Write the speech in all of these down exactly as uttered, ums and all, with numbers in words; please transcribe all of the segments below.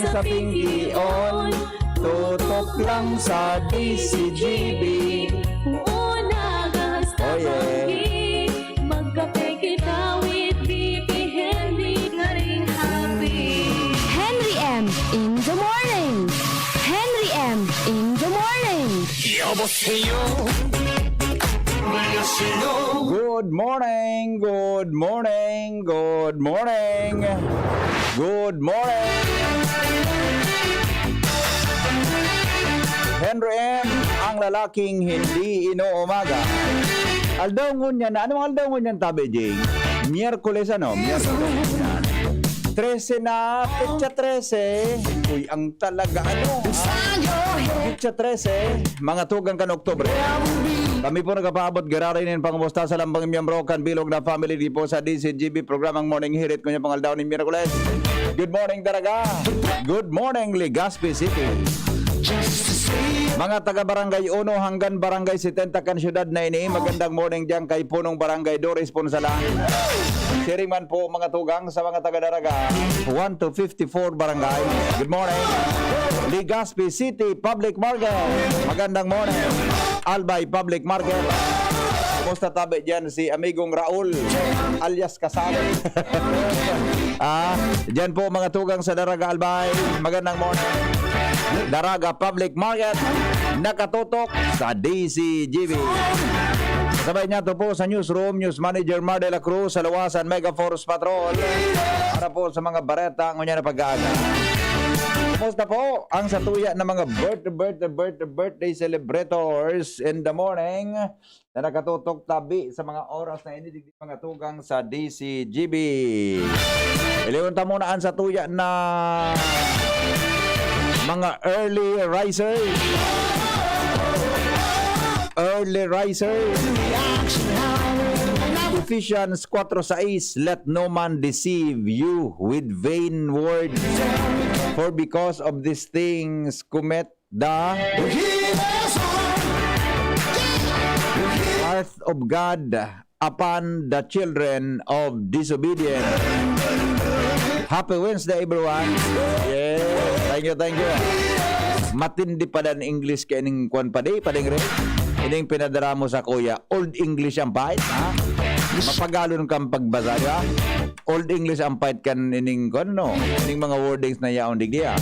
Sa Pinkion, tutok lang sa D C G B. Oo, nagahas na Oh, yeah. banggi. Magkape kita with B P Henry, ngaring happy. Henry M in the morning. Henry M in the morning. 여보세요. 안녕하세요. Good morning, good morning, good morning. Good morning. Henry M, ang lalaking hindi inuumaga. Aldaw ngunyan na, anong aldaw ngunyan, Tabi Jing? Miyerkules, ano? Miyerkules yan. Trese na, petsa trese. Uy, ang talaga, ano, ha? Petsa trese, mga tugang kan Oktubre. Kami po nagpapaabot, giraray nin pangumusta sa lambang miyembro kan bilog na family di po sa D C G B programang Morning Hirit, kunya pang aldaw nin Miyerkules. Good morning, Daraga. Good morning, Legazpi City. Mga taga Barangay Uno hanggang Barangay Setenta kan syudad na ini, magandang morning diyan kay Punong Barangay Doris Punsalan. Siring man po, mga tugang, sa mga taga Daraga, one to fifty-four Barangay. Good morning. Legazpi City Public Market. Magandang morning. Albay Public Market. Kumusta, Tabi, diyan si amigong Raul alias Kasali? Ah, diyan po, mga tugang, sa Daraga, Albay. Magandang morning. Daraga Public Market, nakatutok sa D C G B. Kasabay niya to po sa newsroom, News Manager Mar de la Cruz, sa luwasan, Mega Force Patrol. Para po sa mga bareta, ngunyan na pag-aaga. Kumusta po ang satuya na mga birth, birth, birth, birthday celebrators in the morning na nakatutok tabi sa mga oras na ini, digdi, mga tugang, sa D C G B? Iliwon ta muna ang satuya na mga early riser. Early riser. Ephesians four six, "Let no man deceive you with vain words, for because of these things cometh the wrath of God upon the children of disobedience." Happy Wednesday, everyone. Yeah. Thank you, thank you. Matindi pala ang English kaining kwan pa di, Pading Ray. Ining pinadara mo sa kuya, Old English ang pait, ha? Mapagalon kang pagbasa, di ba? Old English ang pait kan ining, kwan, no? Ining mga wordings na yaon digdi, ha?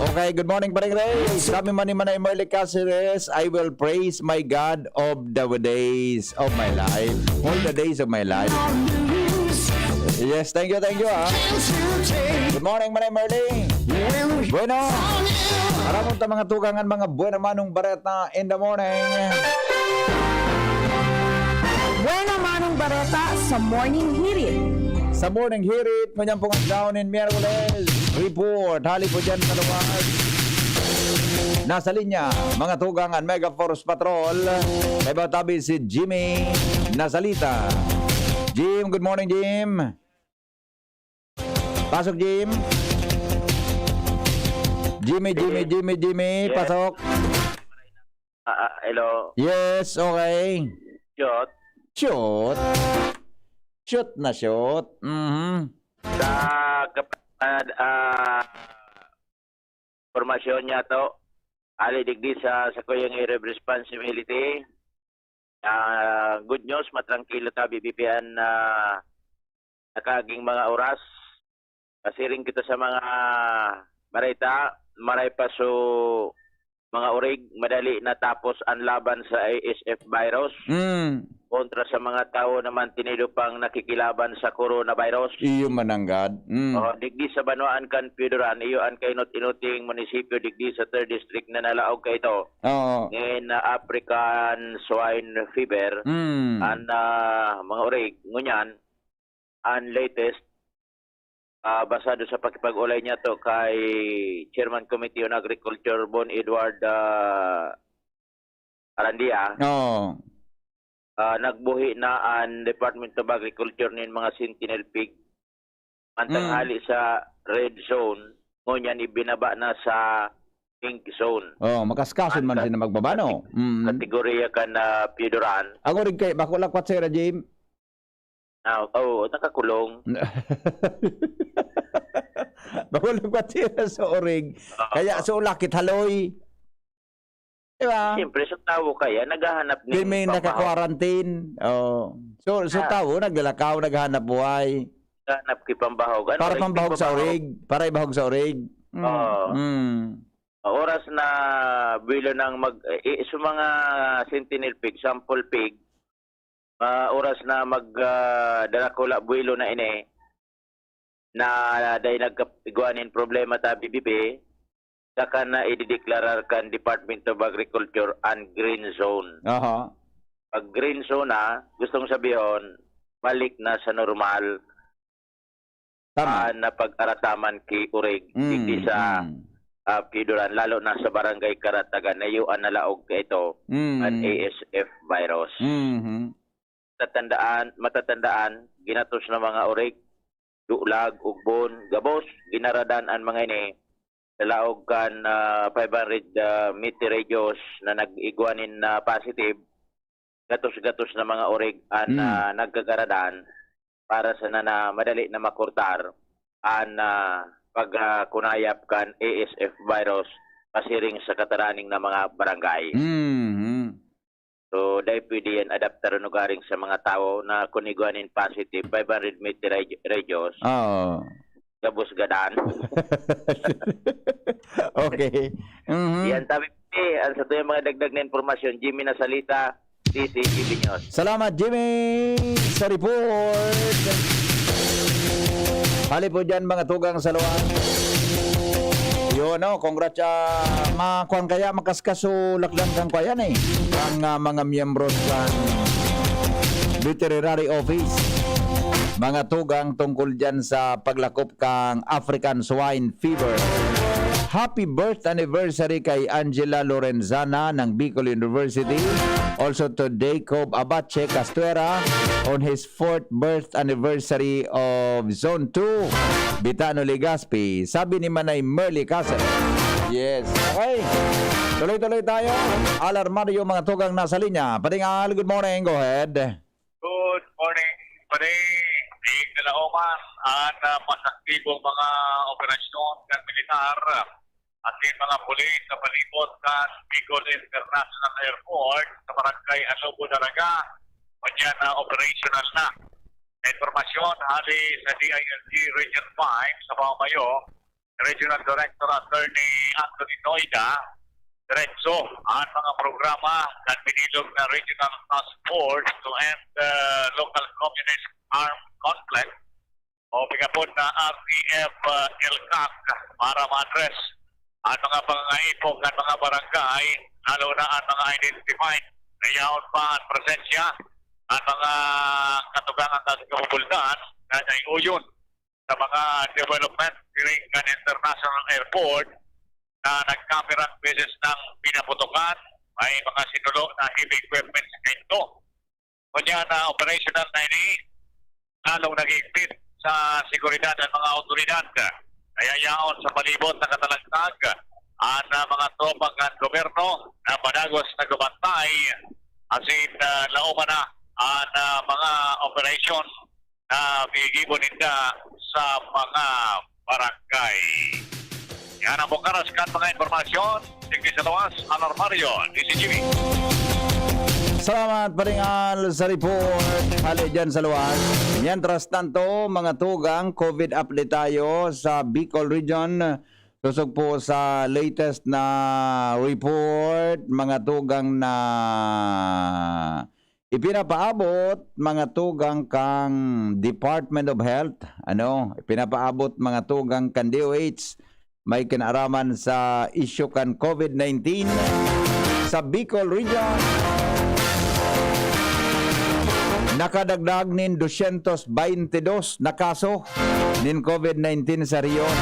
Okay, good morning, Pading Ray. Sabi man ni Manay Merly Caceres, "I will praise my God of the days of my life." All the days of my life. Yes, thank you, thank you, ah. Good morning, Manay Merly. Bueno. Aramon ta, mga tugang, an mga buena manong bareta in the morning. Buena manong bareta sa Morning Hirit. Sa Morning Hirit, ngunyan pong adlaw nin Miyerkules. Report, hali po dyan sa luwas. Nasa linya, mga tugang, an Mega Force Patrol. Kaiba tabi si Jimmy Nazalita. Jim, good morning, Jim. Pasok, Jim. Jimmy, Jimmy, Jimmy, Jimmy, Yes. pasok. Ah, ah, hello. Yes, okay. Shot. Shoot. Shoot na shoot. Mhm. Sa kap-, ah, ah, formasyon niya to, ali digdi sa, sa kuyang area of responsibility. Ah, good news, matrangkilo ta, bibipian na nakaging mga oras. Kasiring kita sa mga bareta, maray pa so mga orig, madali natapos ang laban sa A S F virus. Mm. Kontra sa mga tawo naman, tinido pang nakikilaban sa coronavirus. Iyo mananggad. Mm. Oh, digdi sa banwaan kan Pioduran, iyo an kainot-inoting munisipyo digdi sa third district na nalaog kaito. Oo. Ngin, ah, African Swine Fever, Mm. an, ah, mga orig, ngunyan, an latest, ah, basado sa pakipag-olay niyato kay Chairman Committee on Agriculture, Bon Edward, ah, Arandia, Oo. ah, nagbuhi na an Department of Agriculture nin mga sentinel pig. An Mm. tanghali sa red zone, ngunyan ibinaba na sa pink zone. Oh, makaskason An man kat-, sila magbaba, no? kati-, Mm. kategorya kan, ah, Pioduran. Ako rin kay, bako lakwat, Sir Jim. Ah, oo, nakakulong. Walo ka tira sa orig. Oo. Kaya so lakit haloy. Di ba? Siyempre, sa tawo kaya, naghahanap Di ning may pambaho. Naka-quarantine. Oh. So, so Ah. tawo, naglalakaw, naghahanap buhay. Naghahanap ki pambahog. Ano Para rin pambahog sa pambahog? Orig. Para ibahog sa orig. Mm. Oo. Mm. Oras na bilo nang mag-, eh, eh, sa mga sentinel pig, sample pig, ah, oras na mag, ah, darakula buwelo na ini, na dahil nagkapigwa nin problema ta B B B, saka na idideklarar kan Department of Agriculture an green zone. Aha. Pag green zone na, gustong sabihon, balik na sa normal Tama. ah, na pag-arataman ki Urig, Mm, digdi sa, mm. ah, Pidoran, lalo na sa Barangay Karatagan, na iyo an nalaog kaito, Mm. an A S F virus. Mhm. Tatandaan, matatandaan, ginatos na mga urig, dulag, ugbon, gabos, ginaradan an mga ini, sa laog kan, ah, five hundred, ah, meter radius na nag-igwa nin, ah, positive, gatos-gatos na mga urig an, Hmm. ah, nagkagaradan para sana na madali na makurtar an, ah, pag, ah, kunayap kan A S F virus pasiring sa kataraning na mga barangay. Mhm. So, dai pwede yan adaptaron ugaring sa mga tawo na kun igwa nin positive, five hundred meter radi-, radius, Oo. gabos gadan. Okay. Mhm. Yan, sabi ko, eh, ang sa tuyang mga dagdag na impormasyon, Jimmy Nasalita, D C G B News. Salamat, Jimmy, sa report. Hali po dyan, mga tugang sa luwan. Yun, no? Congrats, ah, ma-, kwan kaya, makaskas o lakdan kan kwan yan, eh. Ang, ah, mga miyembros kan Veterinary Office. Mga tugang tungkol dyan sa paglakop kang African Swine Fever. Happy birth anniversary kay Angela Lorenzana ng Bicol University. Also to Jacob Abache Castuera on his fourth birth anniversary of Zone two, Bitano, Legazpi. Sabi ni Manay Merly Castle. Yes. Okay. Tuloy-tuloy tayo. Alarmario, mga tugang nasa linya. Paringal, good morning. Go ahead. Good morning, pare. Diig na Laoman, an, ah, mas aktibong mga operasyon kan militar asin mga pulis sa palibot kan Bicol International Airport sa Barangay Anubo, Daraga, ngunyan na operational na. May impormasyon hali sa D I L G Region five sa pamamayo Regional Director Attorney Anthony Noida, diretso an mga programa kan binilog na Regional Task Force to End, uh, Local Communist Armed Conflict o pikapon na R T F, uh, L CAC para ma-address an mga pangangaipo kan mga barangay, lalo na an mga identified na yaon pa an presensya an mga katugang kan kabubulotan na naiuyon sa mga development diri kan International Airport na nagkapirang beses nang pinaputokan, may mga sinulo na heavy equipment sa kaidto. Ngunyan na operational na ini, lalong naghigpit sa seguridad ang mga awtoridad. Kaya yaon sa palibot na katalagtag, an, ah, mga tropa kan gobyerno na padagos nagbabantay, asin, ah, laoman na an, ah, mga operasyon na gigibo ninda sa mga barangay. Yan ang bukaras kan mga impormasyon. Sige sa luwas, Alarmario, D C G B. Salamat, Paringal, sa report. Hali dyan sa luwas. Mientras tanto, mga tugang, COVID update tayo sa Bicol Region. Sosog po sa latest na report, mga tugang, na ipinapaabot, mga tugang, kang Department of Health, ano, ipinapaabot, mga tugang, kan D O H, may kinaaraman sa isyu kan COVID nineteen sa Bicol Region. Nakadagdag nin dosyentos baynte dos na kaso nin COVID nineteen sa rehiyon,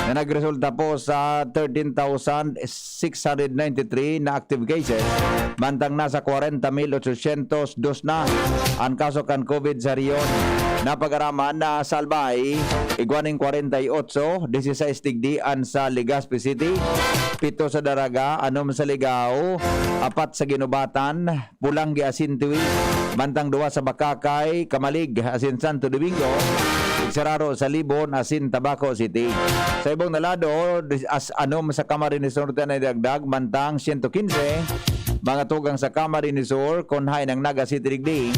na nagresulta po sa thirteen thousand six hundred ninety-three na active cases, mantang nasa kwarenta mil otsosyentos dos na an kaso kan COVID sa rehiyon. Napag-araman na sa Albay, igwa nin kwarenta y otso, disisais digdi an sa Legazpi City, pito sa Daraga, anom sa Ligao, apat sa Guinobatan, Polangui asin Tawi, mantang duwa sa Bacacay, Camalig asin Santo Domingo, Sararo sa Libon asin Tabaco City. Sa ibong na lado, dis-, as anom sa Camarines Norte na idagdag, mantang siyento kinse, mga tugang sa Camarines Sur, kun haen ang Naga City digdi,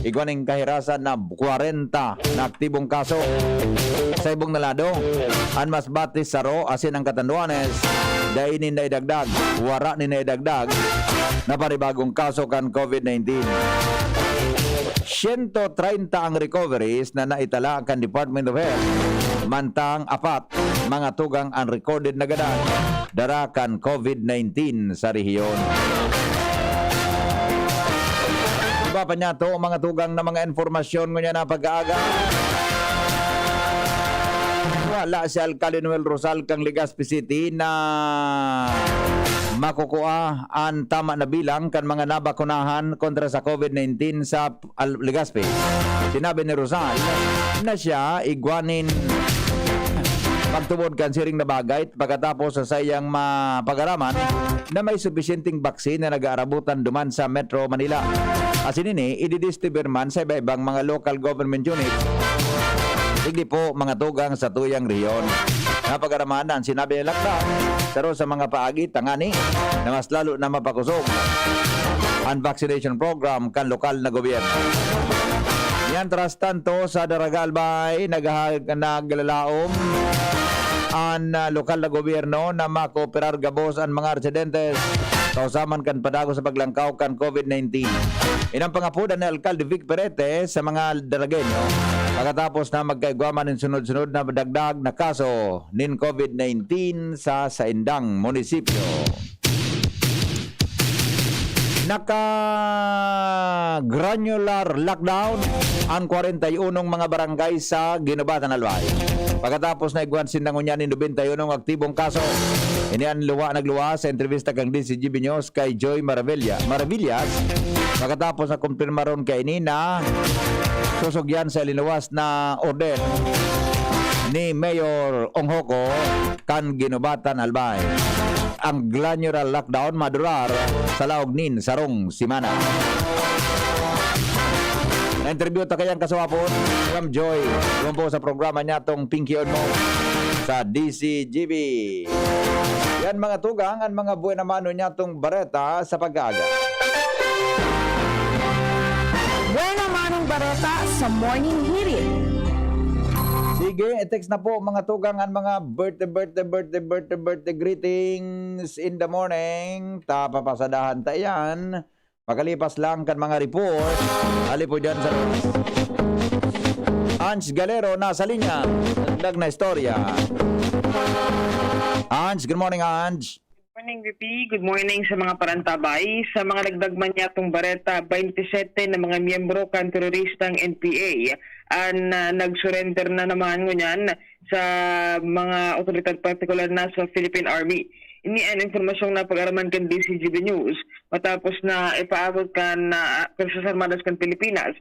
igwa nin kahirasan na kwarenta na aktibong kaso. Sa ibong na lado, an Masbate, Saro asin an Catanduanes, dai ninda idagdag, wara ninda idagdag na panibagong kaso kan COVID nineteen. Siyento treinta ang recoveries na naitala kan Department of Health, mantang apat mga tugang an recorded na gadan dara kan COVID nineteen sa rehiyon. Iba pa niya to, mga tugang na mga impormasyon ngunyan na pag-aaga. Wala si Alcalde Noel Rosal kang Legazpi City na makukua an tama na bilang kan mga nabakunahan kontra sa COVID nineteen sa Al-, Legazpi. Sinabi ni Rosal na siya igwa nin pagtubod kan siring na bagay pagkatapos sa saiyang mapagaraman na may supisyenteng baksin na nag-aarabutan duman sa Metro Manila. Asin ini, ididistribuir man sa iba-ibang mga local government unit. Digdi po, mga tugang sa tuyang rehiyon. Napagaraman na an sinabi ni Lakda, saro sa mga paagi tangani na mas lalo na mapakosog an vaccination program kan lokal na gobyerno. Mientras tanto, sa Daraga Albay, nagha-, naglalaom an, ah, lokal na gobyerno na makooperar gabos an mga residentes kausaman kan padagos sa paglangkaw kan COVID nineteen. Inang pangapodan ni Alcalde Vic Perete sa mga Daragueño pagkatapos na magkaigwa man nin sunod-sunod na dagdag na kaso nin COVID nineteen sa saindang munisipyo. Naka-granular lockdown an kwarenta y unong mga barangay sa Guinobatan, Albay. Pagkatapos na igwan sinda ngunyan nin nobenta y unong aktibong kaso. Ini an luwa, nagluwas sa entrevista kan D Z G B News kay Joy Maravilla, Maravillas, pagkatapos na kumpirmaron kaini na susugyan sa linuwas na order ni Mayor Ong Hoco kan Guinobatan, Albay. Ang granular lockdown madurar sa laog nin sarong semana. Na-interview ta kayang kaswapon, Ma'am Joy, duman po sa programa niya tong Pinkion Mo sa D Z G B. Yan, mga tugang, ang mga buena mano niya tong bareta sa pag-aaga. Buena manong bareta sa Morning Hirit. Sige, i-text na po, mga tugang, ang mga birthday, birthday, birthday, birthday, birthday greetings in the morning. Ta, papasadahan ta yan. Makalipas lang kan mga report, hali po dyan sa Ange Galero, nasa linya. Dagdag na istorya. Ange, good morning, Ange. Morning, V P. Good morning sa mga parantabay. Sa mga dagdag man niyatong bareta, twenty-seven na mga miyembro kan teroristang N P A an, ah, nag-surrender na naman ngunyan sa mga otoridad, partikular na sa Philippine Army. Ini an impormasyong napag-araman kan D Z G B News matapos na ipaabot kan, ah, Puwersas Armadas kan Pilipinas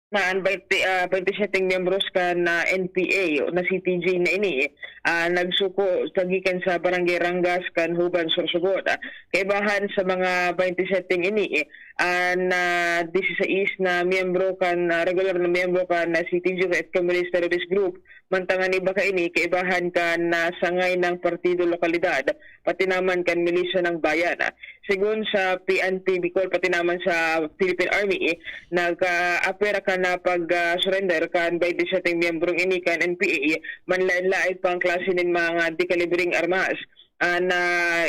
na an twenty, ah, twenty-seven miyembros kan, ah, N P A o na C T G na ini, ah, nagsuko sa gikan sa Barangay Rangas kan Juban, Sorsogon. Ah, kaibahan sa mga twenty-seven ini, ah, na disisais na miyembro kan, ah, regular na miyembro kan, ah, C T G o Communist Terrorist Group, mantang an iba kaini kaibahan kan, ah, sangay ng partido lokalidad, pati naman kan milisya ng bayan. Segun sa P N P Bicol, pati naman sa Philippine Army, nag, ah, apwera kan na pag, ah, surrender kan twenty-seven miyembrong ini kan N P A, manlaen-laen pang klase nin mga dekalibreng armas. Ah, na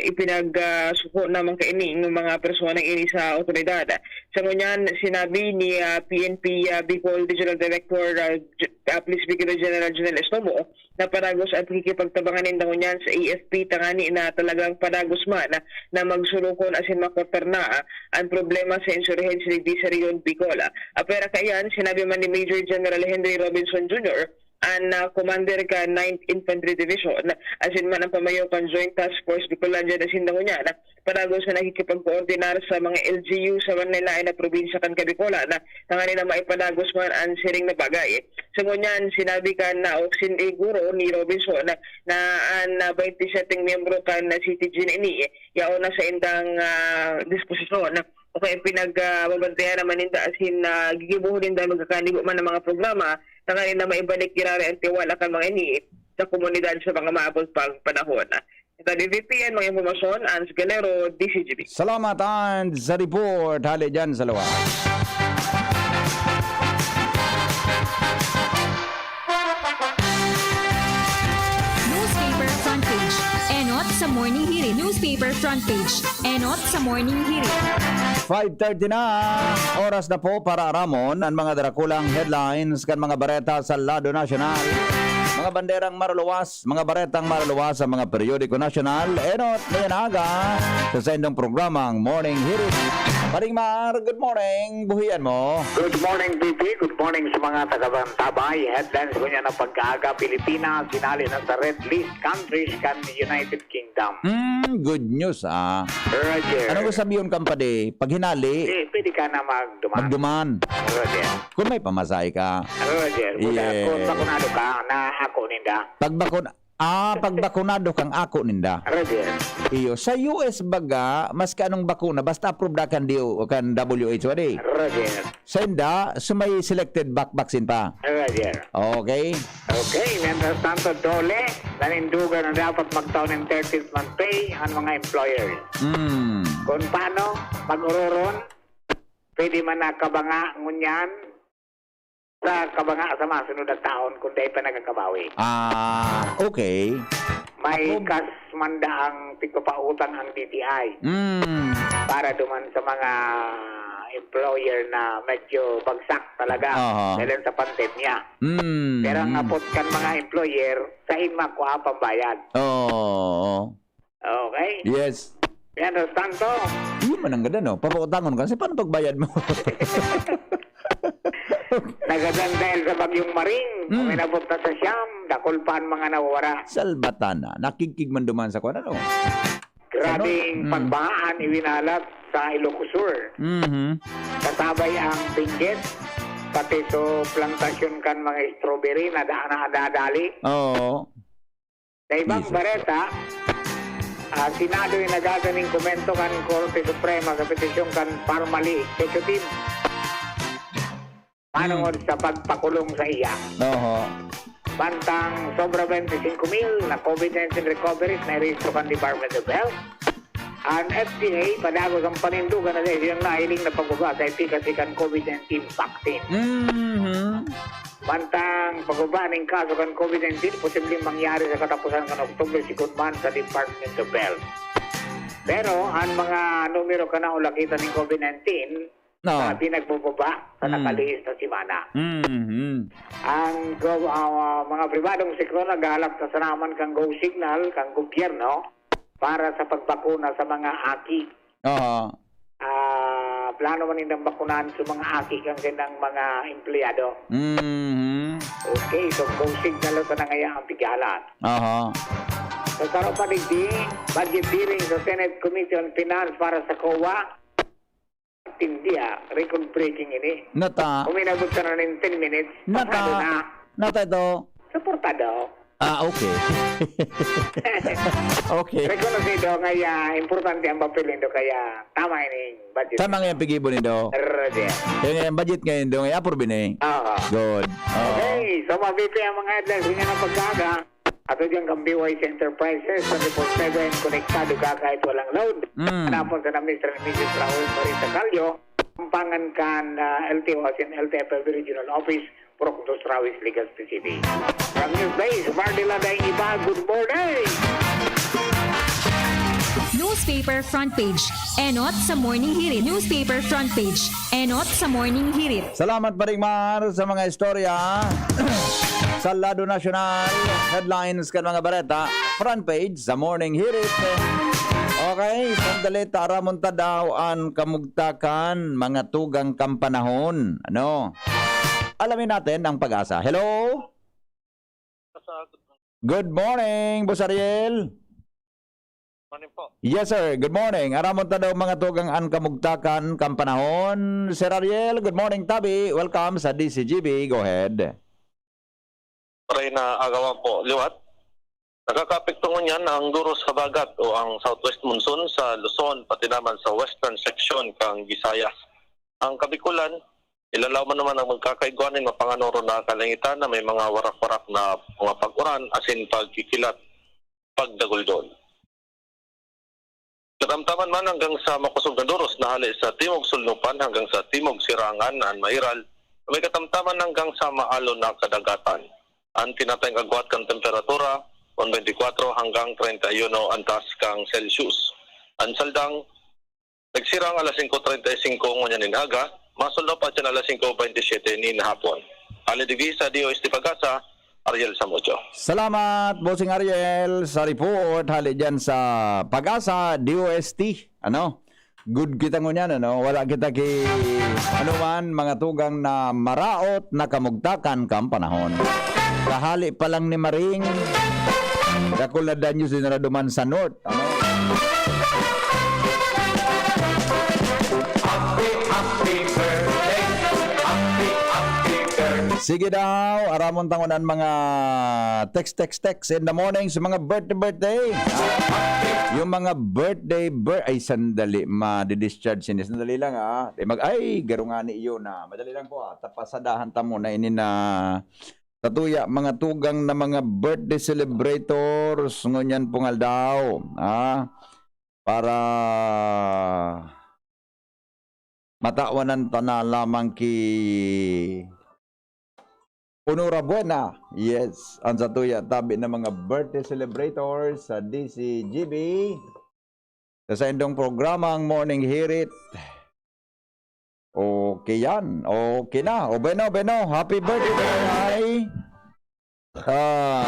ipinag, ah, suko naman kaini ng mga personang ini sa otoridad. Sa ngunyan, sinabi ni, ah, P N P, ah, Bicol Regional Director, ah, J-, ah, Police Brigadier General Jonel Estomo, na padagos an pakikipagtabangan ninda ngunyan sa A F P tangani na talagang padagos man na magsurukon asin makortar na an problema sa insurhensya digdi sa Rehiyon Bicol. Apwera kaiyan, sinabi man ni Major General Henry Robinson Junior, an, ah, commander kan Ninth Infantry Division, asin man ang pamayo kan Joint Task Force Bicolandia na sinda ngunyan padagos na nakikipagkoordinar sa mga L G U sa manlaen-laen na probinsya kan Kabicolan, na tanganing na maipadagos man an siring na bagay. Sa ngunyan, sinabi kan na o siniguro ni Robinson na, na an, ah, twenty-seven miyembro kan na C T G na ini, yaon na sa indang, ah, disposisyon. O kaya pinag, ah, babantayan naman ninda, as in, ah, gigibohon ninda magkakanibo man ang mga programa, tanganing na maibalik giraray ang tiwala kan mga ini sa komunidad sa mga maabot pang panahon. Ito, D V P N, mga impormasyon, Ans Galero, D C G B. Salamat, Ans, sa report. Hali dyan sa luwas. Newspaper front page. Enot sa Morning Hirit. Newspaper front page. Enot sa Morning Hirit. Five thirty na. Oras na po para aramon ang mga darakulang headlines kan mga bareta sa lado nasyonal. Mga banderang maruluwas, mga baretang maruluwas sa mga periodiko nasyonal. Enot na yan aga sa saindong programang Morning Hirit. Paring Mar, good morning. Buhian mo. Good morning, P P. Good morning sa mga taga-Bantabay. Headlines ko niya ng pagkaaga, Pilipinas, sinali na sa red list countries kan United Kingdom. Hmm, good news, ah. Roger. Ano ko sabiyon, kampadi? Pag hinali, Eh, pwede ka na magduman. Magduman. Roger. Kung may pamasahe ka. Roger. Wala. Yes. Kung bakunado ka, na ako ninda. Pag bakun-, ah, pag bakunado kang ako ninda. Roger. Iyo. Sa U S baga, maski anong bakuna, basta approved na kan D O, kan W H O, adi. Roger. Senda, so may selected back vaccine pa. Roger. Okay. Okay, mientras tanto, DOLE, nanindugan na dapat magtao ng thirteenth month pay ang mga employers. Hmm. Kung paano, mag-ororon, pwede man nakabanga ngunyan sa kabanga sa masunod na taon kung dahil pa nagkakabawi. Ah, okay. May Ako kas man daang pigpapautang ang D T I Hmm. para duman sa mga employer na medyo bagsak talaga Aha. dahil sa pandemya. Hmm. Pero ang apot kan mga employer, sain makua pambayad. Oo. Okay? Yes. Yan, Dos Santo. Yun man ang ganda, no? Papautangon ka, kasi paano pagbayad mo? Nagadan dahil sa Bagyong Maring, Mm. uminabot na sa siyam, dakul pa ang mga nawawara. Salbatana, nakigkig man duman sa kwan, ano? Grabing Ano? Mm. pagbahaan iwinalat sa Ilocos Sur. Mhm. Kasabay ang Benguet, pati so plantasyon kan mga strawberry na da-, na nadadali. Oo. Sa ibang Yes, sir. bareta, ah, Senado yung nagaga ning komento kan Korte Suprema sa petisyon kan Parmalee Executive. Manungod Hmm. sa pagpakulong sa iya. Oho. Bantang sobra twenty-five mil na COVID nineteen recoveries na irehistro kan Department of Health. Ang F D A, padagos ang panindugan na dahil siyang nahiling na pagbaba sa efikasya kan COVID nineteen vaccine. Mhm. Mantang pagbaba ning kaso kan COVID nineteen, posibleng mangyari sa katapusan kan Oktubre, sigon man sa Department of Health. Pero ang mga numero kan naulakitan ning COVID nineteen, No. grabe nagbababa sa Mm. nakalihis na semana. Mhm. Ang go-, ah, mga pribadong sektor naghahalap na sanaman kan go signal kan gobyerno para sa pagbakuna sa mga aki. Oo. Ah, plano man nindang bakunahan sa mga aki kan kanilang mga empleyado. Mhm. Okay, so go signal na sana ngaya ang pigalan. Aha. Sa saro pa digdi, budget hearing sa Senate Committee on Finance para sa COA. Tindi, ah, record breaking ini. Nata. Uminabot ka na ng ten minutes. Nata. Pasado na. Nata ito. Suportado. Ah, okay. Okay. Rekonosido nga, ah, importante ang papel nindo, kaya tama ini budget. Tama nga yung pigibo nindo. Roger. Kaya nga yung budget ngayon doon, ay approve ini. Oo. Good. Oo. Okay, so mapipi ang mga headlines niya ng pagkaga. Ato dyan kang B Y C Enterprises, twenty-four seven, konektado ka kahit walang load. Mm. Hanapon sa na Mister and Missus Raul Marie Sacalio, Pampangan kan, ah, L T O, as in L T F L Regional Office, Purok Dos Rawis, Legazpi City. From News Base, Mardi Laday Iba, good morning! Newspaper front page. Enot sa Morning Hirit. Newspaper front page. Enot sa Morning Hirit. Salamat, Paring Mar, sa mga istorya. Sa lado nasyonal, headlines kan mga bareta, front page sa Morning Hirit. Okay, sandali, taramon ta daw an kamugtakan, mga tugang kan panahon. Ano? Alamin natin ang PAGASA. Hello? Good morning, Boss Ariel. Morning po. Yes, sir. Good morning. Aramon ta daw mga tugang an kamugtakan kan panahon. Sir Ariel, good morning, tabi. Welcome sa D C G B. Go ahead. Maray na agawan po. Liwat? Nakakaapekto ngunyan ang duros habagat o ang southwest monsoon sa Luzon, pati naman sa western section kan Visayas. Ang Kabikulan, ilalaw man naman ang magkakaigwa nin mapanganoro na kalangitan na may mga warak-warak na mga pag-uran asin pagkikilat, pagdaguldol. Katamtaman man hanggang sa makosog na duros na hale sa timog sulnupan hanggang sa timog sirangan an mairal, may katamtaman hanggang sa maalon na kadagatan. An tinatayong agwat kan temperatura, one twenty-four hanggang treinta y uno an taas kan Celsius. An saldang, nagsirang alas singko treinta y singko ngunyan nin aga, masulnop pa siya alas singko veintisiete nin hapon. Hale digdi sa D O S T Pag-asa, Ariel Samudio. Salamat, Bossing Ariel, sa report hale dyan sa Pag-asa, D O S T. Ano? Good kita ngunyan, ano? Wala kita ki, ano man, mga tugang na maraot na kamugtakan kan panahon. Kahale pa lang ni Maring, dakul na danyos dinaraduman sa North. Ano? Happy, happy birthday. Happy, happy birthday. Sige daw, aramon tangon an mga text, text, text in the morning sa mga birthday, birthday. Yung mga birthday, bir-, ay, sandali, ma-discharge ini. Sandali lang, ah. Di mag-, ay, garo ngani iyo na. Madali lang po, ah. Tapasadahan ta muna ini na satuya, mga tugang na mga birthday celebrators ngunyan pong aldaw, ah. Para matawan ta na lamang ki Honora Buena. Yes, ang satuya tabi na mga birthday celebrators sa D C G B. Sa saindong programang Morning Hirit. Okay yan. Okay na. O bueno, bueno. Happy birthday kay, ah,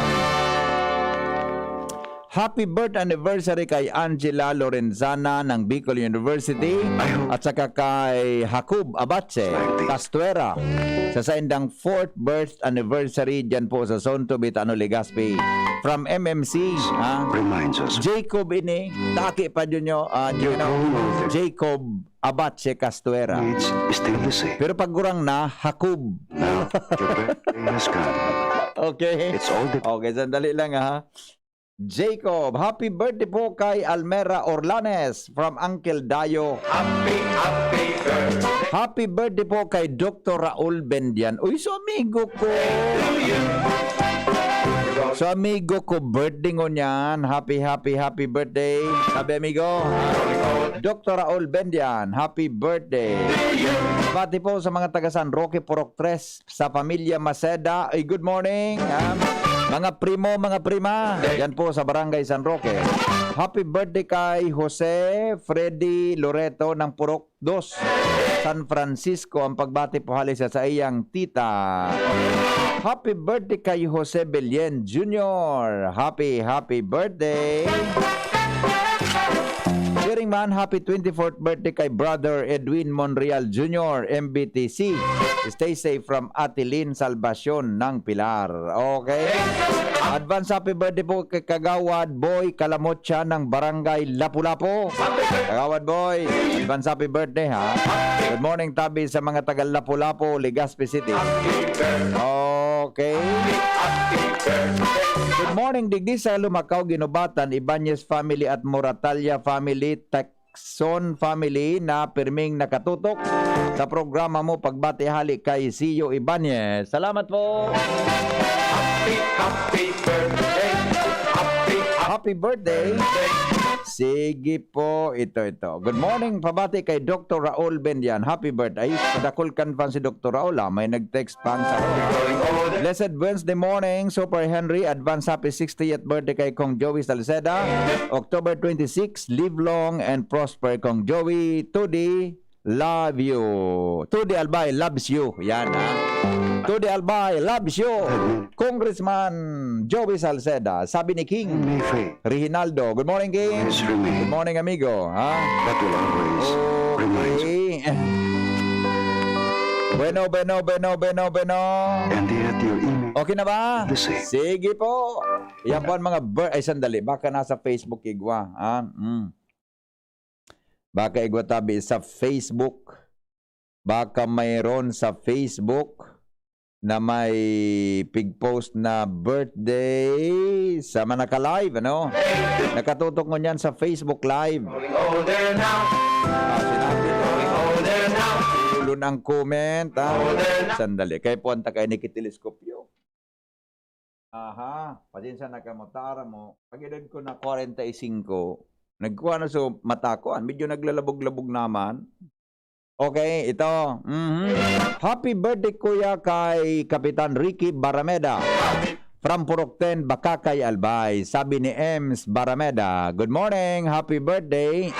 happy birth anniversary kay Angela Lorenzana ng Bicol University I hope at saka kay Jacob Abache like this. Castuera sa saindang fourth birth anniversary dyan po sa Zone two Bitano, Legazpi. From M M C, ha? Reminds us. Jacob ini, taki pa dyan nyo, ah, You're Gino. Growing older. Jacob Abache Castuera. It's still the same. Pero pag gurang na, Jacob. Now, your birthday has come. Okay. It's all the Okay, sandali lang, ha. Jacob, happy birthday po kay Almera Orlanes from Uncle Dayo. Happy, happy birthday. Happy birthday po kay Doktor Raul Bendian. Uy, so amigo ko. So amigo ko, birthday ngunyan. Happy, happy, happy birthday. Sabi amigo, Doktor Raul Bendian, happy birthday. Bati po sa mga taga San Roque, Purok tres. Sa pamilya Maceda, ay, good morning, ah. Mga primo, mga prima, yan po sa Barangay San Roque. Happy birthday kay Jose Freddy Loreto ng Purok dos, San Francisco. Ang pagbati po hali sa saiyang tita. Happy birthday kay Jose Belen Junior. Happy, happy birthday. Siring man, happy twenty-fourth birthday kay Brother Edwin Monreal Junior, M B T C. Stay safe from Ate Lynn Salvacion ng Pilar. Okay? Advance happy birthday po kay Kagawad Boy Kalamocha ng Barangay Lapu-Lapu. Kagawad Boy, advance happy birthday, ha? Good morning, tabi sa mga taga Lapu-Lapu, Legazpi City. Okay. Good morning, digdi sa Lumacao, Guinobatan, Ibañez family at Moratalla family, Tacson family na pirming nakatutok sa programa mo, pagbati hali kay Sio Ibañez. Salamat po. Happy, happy birthday. Happy, happy Happy birthday. Sige po, ito, ito. Good morning, pabati kay Doktor Raul Bendian. Happy birthday. Ay, padakul kan fan si Doktor Raul, ah. May nag-text pang sa Blessed Wednesday morning, Super Henry. Advance happy sixtieth birthday kay Kong Joey Salceda. October twenty-six, live long and prosper, Kong Joey. Today, love you. Tudi Albay loves you. Yan, ha? Tudi Albay loves you. Congressman Joey Salceda, sabi ni King May faith Reginaldo. Good morning, King. Always remain. Good morning, amigo. Ha? That will always remind you. Okay. Bueno, bueno, bueno, bueno, bueno. And yet your email Okay na ba? The same. Sige po. Yan po ang mga ber-, ay, sandali. Baka nasa Facebook igwa. Ha? Mm. Baka igwa tabi sa Facebook. Baka mayroon sa Facebook. na may pig-post na birthday sa Manaka Live, ano? Nakatutok ngunyan sa Facebook Live. Going older now. Ah, sinabi ko. Going older now. Ulon ang comment, ah. Older na. Sandali. Kaya po ang takay ni Kitileskopyo. Aha, pasensya na kamo, tara mo. Pag-edad ko na kwarenta y singko, nagkuha na sa mata ko, ah, medyo naglalabog-labog naman. Okay, ito. Mhm. Happy birthday, kuya, kay Kapitan Ricky Barameda. From Purok ten, Bacacay, Albay. Sabi ni Ems Barameda, "Good morning, happy birthday."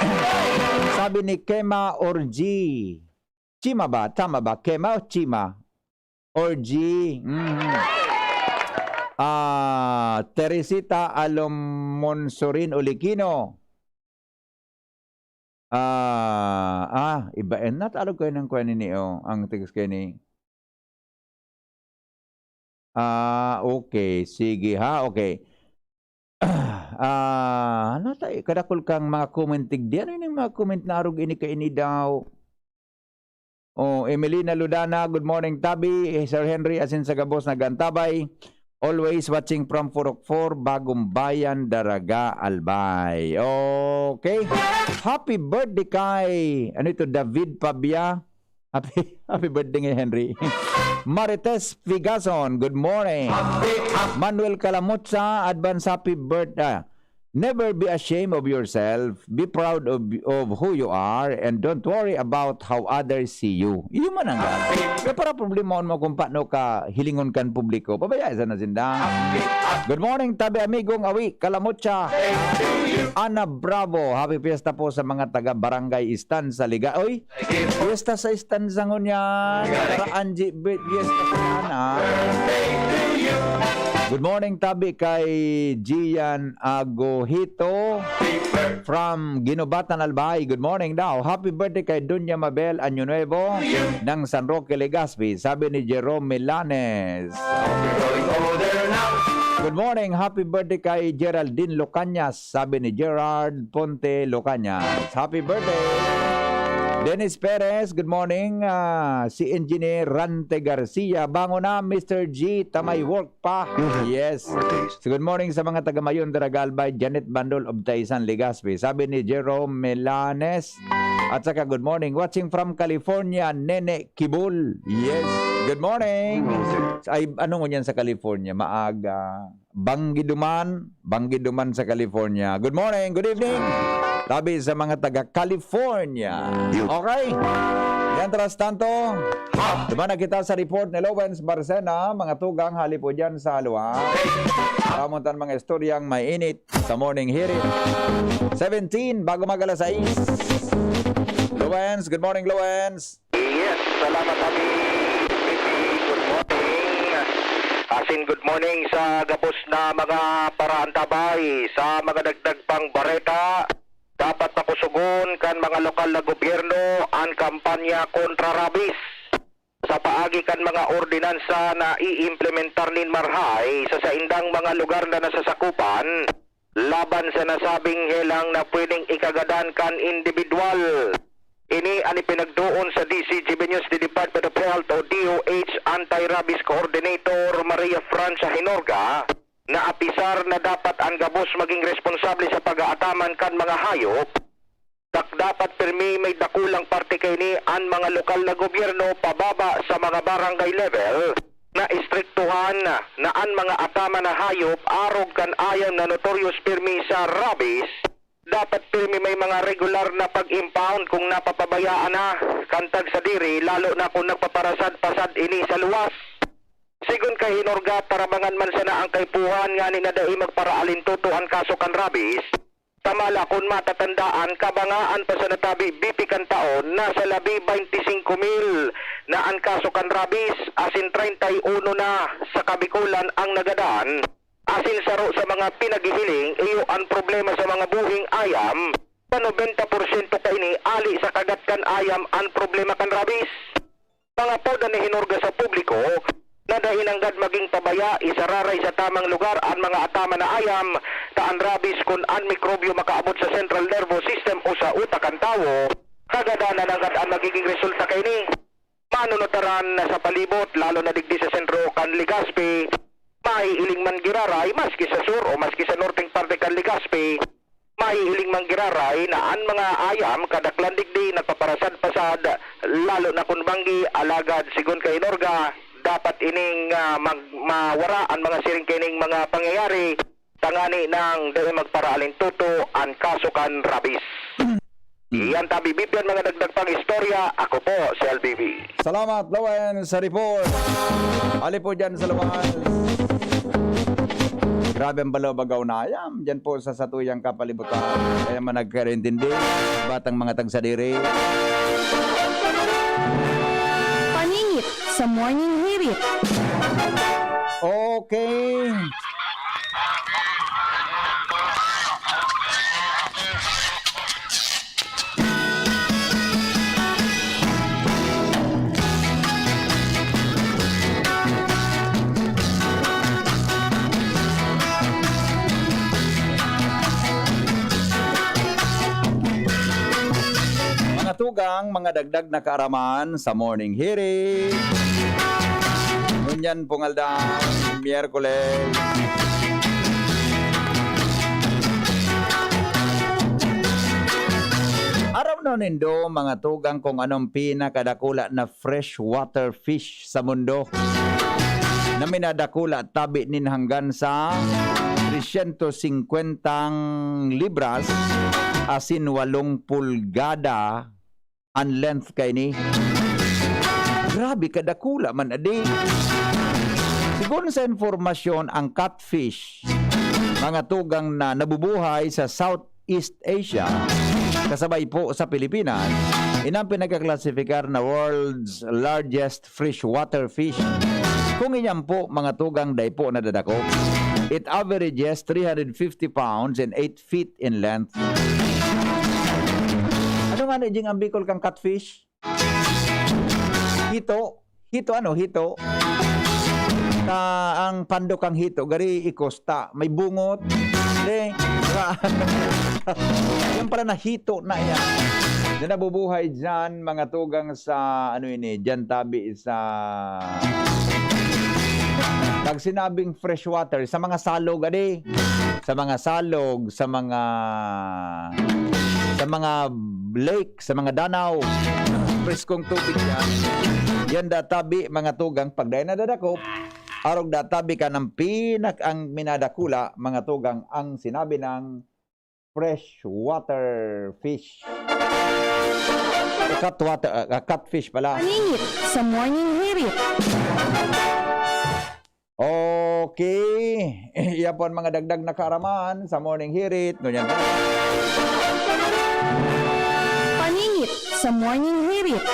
Sabi ni Kema Orji. Chima ba? Tama ba? Kema o Chima? Orji. Mhm. Ah, Teresita Alom Monsorin Olikino. Ah, ah, iba, eh, natalog kayo ng kuwan ni, oh, ang text kayo ni. Ah, okay. Sige, ha? Okay. Ah, ano tayo? Kadakol kang mga comment digdi. Ano yung mga comment na arog ini kaini daw? Oh, Emelina Ludana, good morning, Tabi. Eh, Sir Henry, asin sa gabos, nagantabay. Always watching from Purok four, Bagong Bayan, Daraga, Albay. Okay. Happy birthday kay, ano ito, David Pabia. Happy, happy birthday ngay, Henry. Marites Figason, good morning. Manuel Calamucha, advance happy birthday. Never be ashamed of yourself. Be proud of, of who you are and don't worry about how others see you. Iyo man ang gana. Kaya para problemahon mo kung paano ka hilingon kan publiko. Pabayaan sana sinda. Good morning, Tabi Amigong Awi, Calamucha. Ana Bravo, happy fiesta po sa mga taga Barangay Istan sa Liga. Oy, fiesta sa Istan sa ngunyan. Para Angie Bit, fiesta sa Ana. Good morning, Tabi, kay Gian Agohito from Ginobatan, Albay. Good morning daw. Happy birthday kay Doña Mabel Año Nuevo ng San Roque, Legazpi, sabi ni Jerome Milanes. Good morning. Happy birthday kay Geraldine Locañas, sabi ni Gerard Ponte Locañas. Happy birthday. Dennis Perez, good morning. Ah, si Engineer Rante Garcia, bangon na, Mister G, tamay work pa. Yes. So, good morning sa mga taga Mayon, Daraga, Albay, Janet Bandol of Taisan, Legazpi. Sabi ni Jerome Melanes. At saka, good morning. Watching from California, Nene Kibul. Yes. Good morning. Ay, ano ngunyan sa California? Maaga. Banggi duman, banggi duman sa California. Good morning, good evening. Tabi sa mga taga California. Okay? Mientras tanto, duman na kita sa report ni Lowens Barcena, mga tugang, hali po dyan sa haluan. Kamutan mga istoryang mainit sa morning hirit. Seventeen, bago mag alas sais. Lowens, good morning, Lowens. Yes, salamat, Abi. Good morning. Asin good morning sa gabos na mga paraantabay sa mga dagdag pang bareta. Dapat makusugon kan mga lokal na gobyerno an kampanya kontra rabies. Sa paagi kan mga ordinansa na iimplementar nin marahay sa saindang mga lugar na nasasakupan, laban sa nasabing helang na pwedeng ikagadan kan indibidwal. Ini an ipinagdoon sa D C G B News ni Department of Health o D O H Anti-Rabies Coordinator Maria Francia Hinorga, na apisar na dapat an gabos magin responsable sa pag-aataman kan mga hayop, dak dapat pirmi may dakulang parte kaini an mga lokal na gobyerno pababa sa mga barangay level na istriktuhan na an mga ataman na hayop arog kan ayam na notorious pirmi sa rabies, dapat pirmi may mga regular na pag-impound kung napapabayaan na kan tagsadiri, lalo na kung nagpaparasad-pasad ini sa luwas. Sigon kay Hinorga, tarabangan man sana ang kaipuhan ngani na dai magparaalintuto an kaso kan rabies. Samala kun matatandaan, kabangaan pa sa natabi B P kan taon, nasa labi baynte singko mil na an kaso kan rabies, asin treinta y uno na sa Kabikolan ang nagadan. Asin saro sa mga pinaghihiling, iyo an problema sa mga buhing ayam, sa nobenta porsyento kaini ali sa kagat kan ayam an problema kan rabies. Mga poda ni Hinorga sa publiko na dai nanggad maging pabaya, isararay sa tamang lugar an mga ataman na ayam, ta an rabies kun an mikrobyo makaabot sa central nervous system o sa utak kan tawo, kagadanan nanggad an magiging resulta kaini. Manunutaran na sa palibot, lalo na digdi sa sentro kan Legazpi, mahihiling man giraray, maski sa sur o maski sa norteng parte kan Legazpi, mahihiling man giraray na an mga ayam kadaklan digdi nagpaparasad-pasad, lalo na kun banggi, alagad sigon kay Norga, dapat ining, ah, mag-, mawara an mga siring kaining mga pangyayari. Tangani nang dai magparaalintuto an kaso kan rabies. Iyan tabi bibiyan mga dagdag pang istorya. Ako po si L B B. Salamat, Lowen, sa report. Ali po dyan sa labas. Grabe ang balabagaw na ayam. Dyan po sa satuyang kapalibutan. Kaya man nagkaintindi, batang mga tagsadiri. Paningit sa Morning Hirit. Okay. Mga tugang, mga dagdag na kaaraman sa Morning Hirit. Ngunyan pong aldaw, Miyerkules. Aram na nindo, mga tugang, kung anong pinakadakula na freshwater fish sa mundo na minadakula tabi nin hanggan sa tresyentos singkwentang libras asin walong pulgada an length kaini. Grabe kadakula man adi. Sigon sa informasyon, ang catfish, mga tugang na nabubuhay sa Southeast Asia, kasabay po sa Pilipinas, inang pinagkaklasifikar na world's largest freshwater fish. Kung iyan po, mga tugang, dai po nadadakop. It averages three hundred fifty pounds and eight feet in length. Ano nga ni Jing ang Bicol kang catfish? Hito. Hito, ano? Hito. Ka, ang pandok kang hito, gari ikosta. May bungot. Di, ra-, yan pala na hito na yan. Na nabubuhay dyan, mga tugang sa, ano ini, dyan tabi sa, pag sinabing freshwater, sa mga salog, adi. Sa mga salog, sa mga, sa mga lake, sa mga danaw. Preskong tubig yan. Yan databi, mga tugang, pag dahil nadadakop, arog databi ka ng pinak-, ang minadakula, mga tugang, ang sinabi ng freshwater fish. Cutwater, ah, ah, catfish pala. Paningit sa Morning Hirit. Okay. Iya po ang mga dagdag na kaaraman sa Morning Hirit. Ngunyan po. Paningit sa Morning Hirit.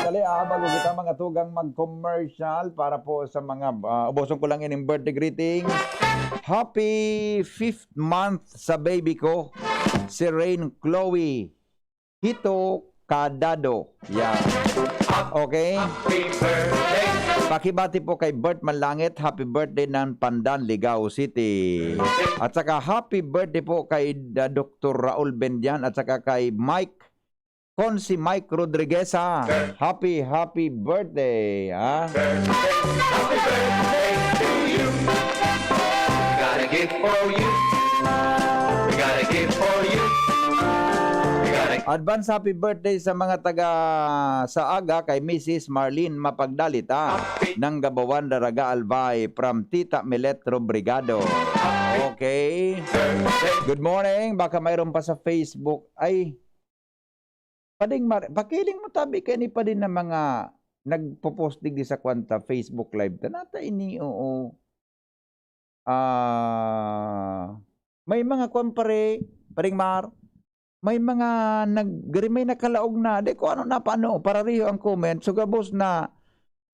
Dali, ah, bago kita mga tugang mag-commercial para po sa mga, ah, ubuson ko lang ining birthday greetings. Happy fifth month sa baby ko, si Rain Chloe Hito Cadado. Yeah. Okay? Happy birthday. Pakibati po kay Bert Manlangit, happy birthday ng Pandan, Ligao City. At saka happy birthday po kay, uh, Doktor Raul Bendian at saka kay Mike Consi Mike Rodriguez, ha? Happy, happy birthday, ha? Happy birthday to you. We got a gift for you. We got a gift for you. We got a Advance happy birthday sa mga taga sa aga kay Missus Marlene Mapagdalita ng Gabawan, Daraga, Albay, from Tita Milet Robrigado. Okay. Good morning. Baka mayroon pa sa Facebook. Ay, Pading Mar-, pakiling mo tabi kay ni Pading na mga nagpo-post digdi sa kwanta Facebook Live ta. Nata ini, oo. Ah, may mga kwan, pare, Pading Mar, may mga nag-, gari may nakalaog na, di ko ano na paano, parariho ang comment. So, gabos na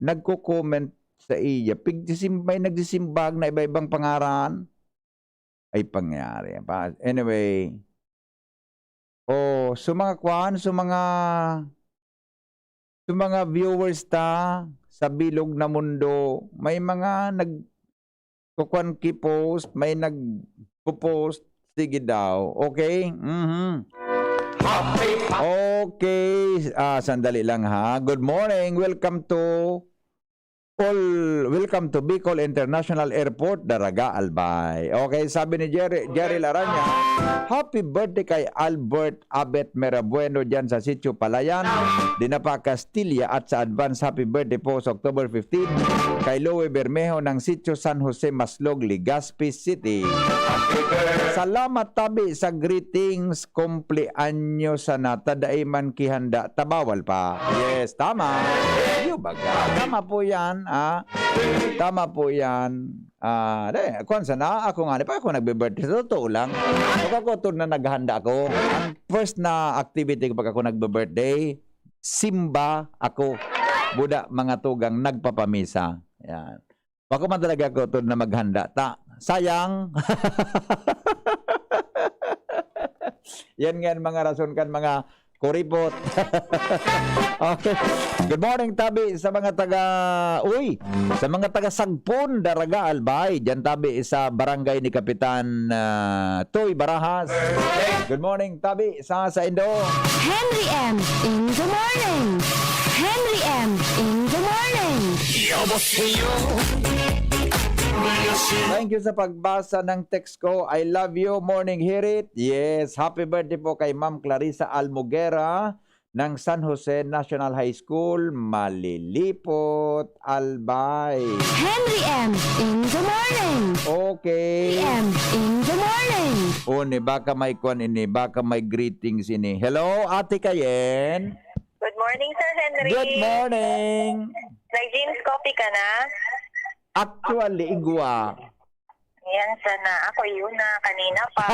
nagko-comment sa iya. Pigsisim-, may nagsisimbag na iba-ibang pangaran. Ay, pangyari. Pa-, anyway, oh, so mga kwan, so mga, so mga viewers ta sa bilog na mundo, may mga nagkukwan ki post, may nagpo-post, sige daw. Okay? Mhm. Okay, ah, sandali lang ha. Good morning. Welcome to all, welcome to Bicol International Airport, Daraga, Albay. Okay, sabi ni Jerry, Jerry Laranya, "Happy birthday kay Albert Abet Merabueno dyan sa Sitio Palayan, Dinapa, Castilla, at sa advance happy birthday po sa October fifteen kay Louie Bermejo ng Sitio San Jose, Maslog, Legazpi City." Salamat tabi sa greetings, kumpleanyo sana, ta dai man kihanda, ta bawal pa. Yes, tama. Iyo baga. Tama po yan, ah. Tama po yan. Ah, de, kwan sana, ako nga, di pa ako nagbe-birthday. Sa totoo lang, pag ako to na naghanda ako, ang first na activity ko pag ako nagbe-birthday, simba ako. Buda, mga tugang, nagpapamisa. Yan. Bako man talaga ako to na maghanda. Ta, sayang. Yan nga ang mga rason kan mga kuripot. Okay. Good morning, tabi sa mga taga, uy, sa mga taga Sagpon, Daraga, Albay. Diyan tabi sa barangay ni Kapitan, ah, Toy Barajas. Good morning, tabi sa, sa Indo. Henry M in the morning. Henry M in the morning. Thank you sa pagbasa ng text ko. I love you, morning hirit. Yes, happy birthday po kay Ma'am Clarissa Almogera ng San Jose National High School, Malilipot, Albay. Henry M in the morning. Okay. Henry M in the morning. O, ni baka may kwan ini, baka may greetings ini. Hello, Ate Kayen. Good morning, Sir Henry. Good morning. Nag-Jeans Coffee ka na? Actually, igwa. Yan sana. Ako yun na, kanina pa.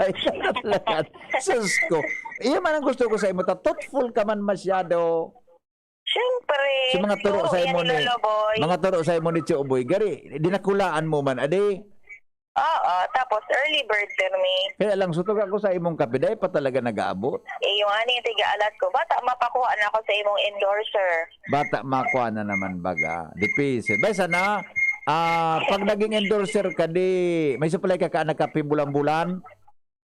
Yan talaga. Sus ko. Iyan man ang gusto ko sa imo. Ta, thoughtful ka man masyado. Siyempre. Sa mga turo Oo, sa yan imo ni ni, Lolo Boy. Mga turo sa imo ni Tio Boy. Gari, dinakulaan mo man. Adi? Oo, tapos early bird permi. Kaya lang, sutog ako sa imong kape. Dahil pa talaga nag-aabot. Eh, yung ani, tiga alat ko. Bata, mapakuha na ako sa imong endorser. Bata, makuha na naman baga. Difícil. Bay, sana, ah, pag naging endorser ka, di, may supply ka ka na kape bulan-bulan?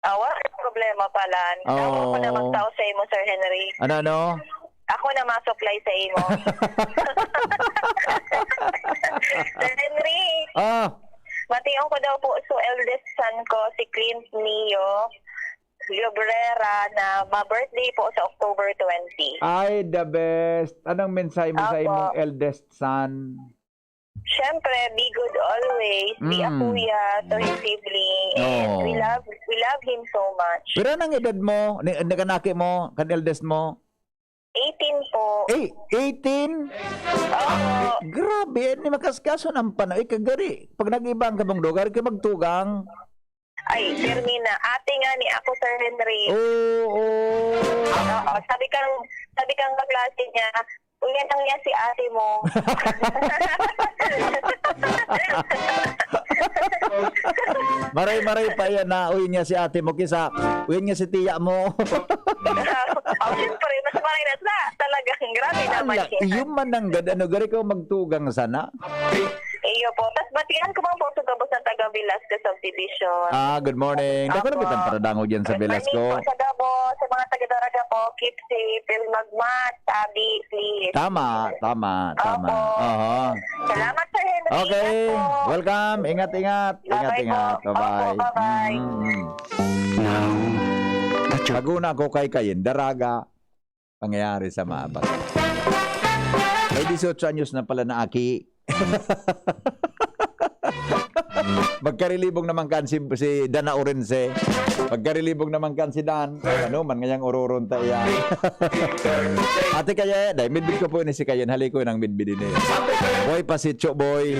Ah, wala problema pala. Ako na Oo. magtao sa imo, Sir Henry. Ano, ano? Ako na masuklay sa imo. Sir Henry, Ah, mation ko daw po sa eldest son ko, si Clint Neo Llobrera, na ma-birthday po sa October twenty. Ay, the best. Anong mensahe mo sa Apo. imong eldest son? Siyempre, be good always. Be a Mm. kuya to his sibling. And Oo. we love, we love him so much. Pero anong edad mo? Ni, nag-anaki mo? Kan eldest mo? Eighteen po. Eh, eighteen? Oo. Eh, grabe, eh, ni makaskaso ng panahon. Eh, kagari, pag nag-iba ang kabong lugar, kayo magtugang. Ay, Fermina, ate nga ni ako, Sir Henry. Oo, oo. Oo, sabi kang, sabi kang kaklase niya, "Uy, yan ang niya si ate mo." Maray-maray pa yan na, "Uy, yan niya si ate mo," kisa, "Uy, yan niya si tiya mo." Oh, siyempre, mas maray na sa, talagang grabe naman Ala, siya. Iyo man ang gad-, ano, gari ko magtugang sana. Iyo po. Tas batian ko man po sa gabos na taga Velasco Subdivision. Ah, good morning. Dako na Apo. kitang paradangog dyan sa Good morning Velasco. po sa gabos, sa mga taga Daraga po. Keep safe. Pero magmask, tabi, please. Tama, tama, tama. Opo. Aha. Salamat, Sir Henry. Okay. Ingat po. Welcome. Ingat, ingat. Ingat, Bye-bye ingat. po. Bye-bye. Opo, bye-bye. Mm, mm. Now, that you're Laguna ko kay Kayin, Daraga. Pangyayari sa maabak. May dieciocho anyos na pala na aki. Magkarilibong naman kan si, si Dana Orense. Magkarilibong naman kan si Dan. Ano man ngayang ururon ta iya. Ate Kayen, dai, midbid ko po ni si Kayen. Hali ko nang midbid ini. Boy, pasitso, boy.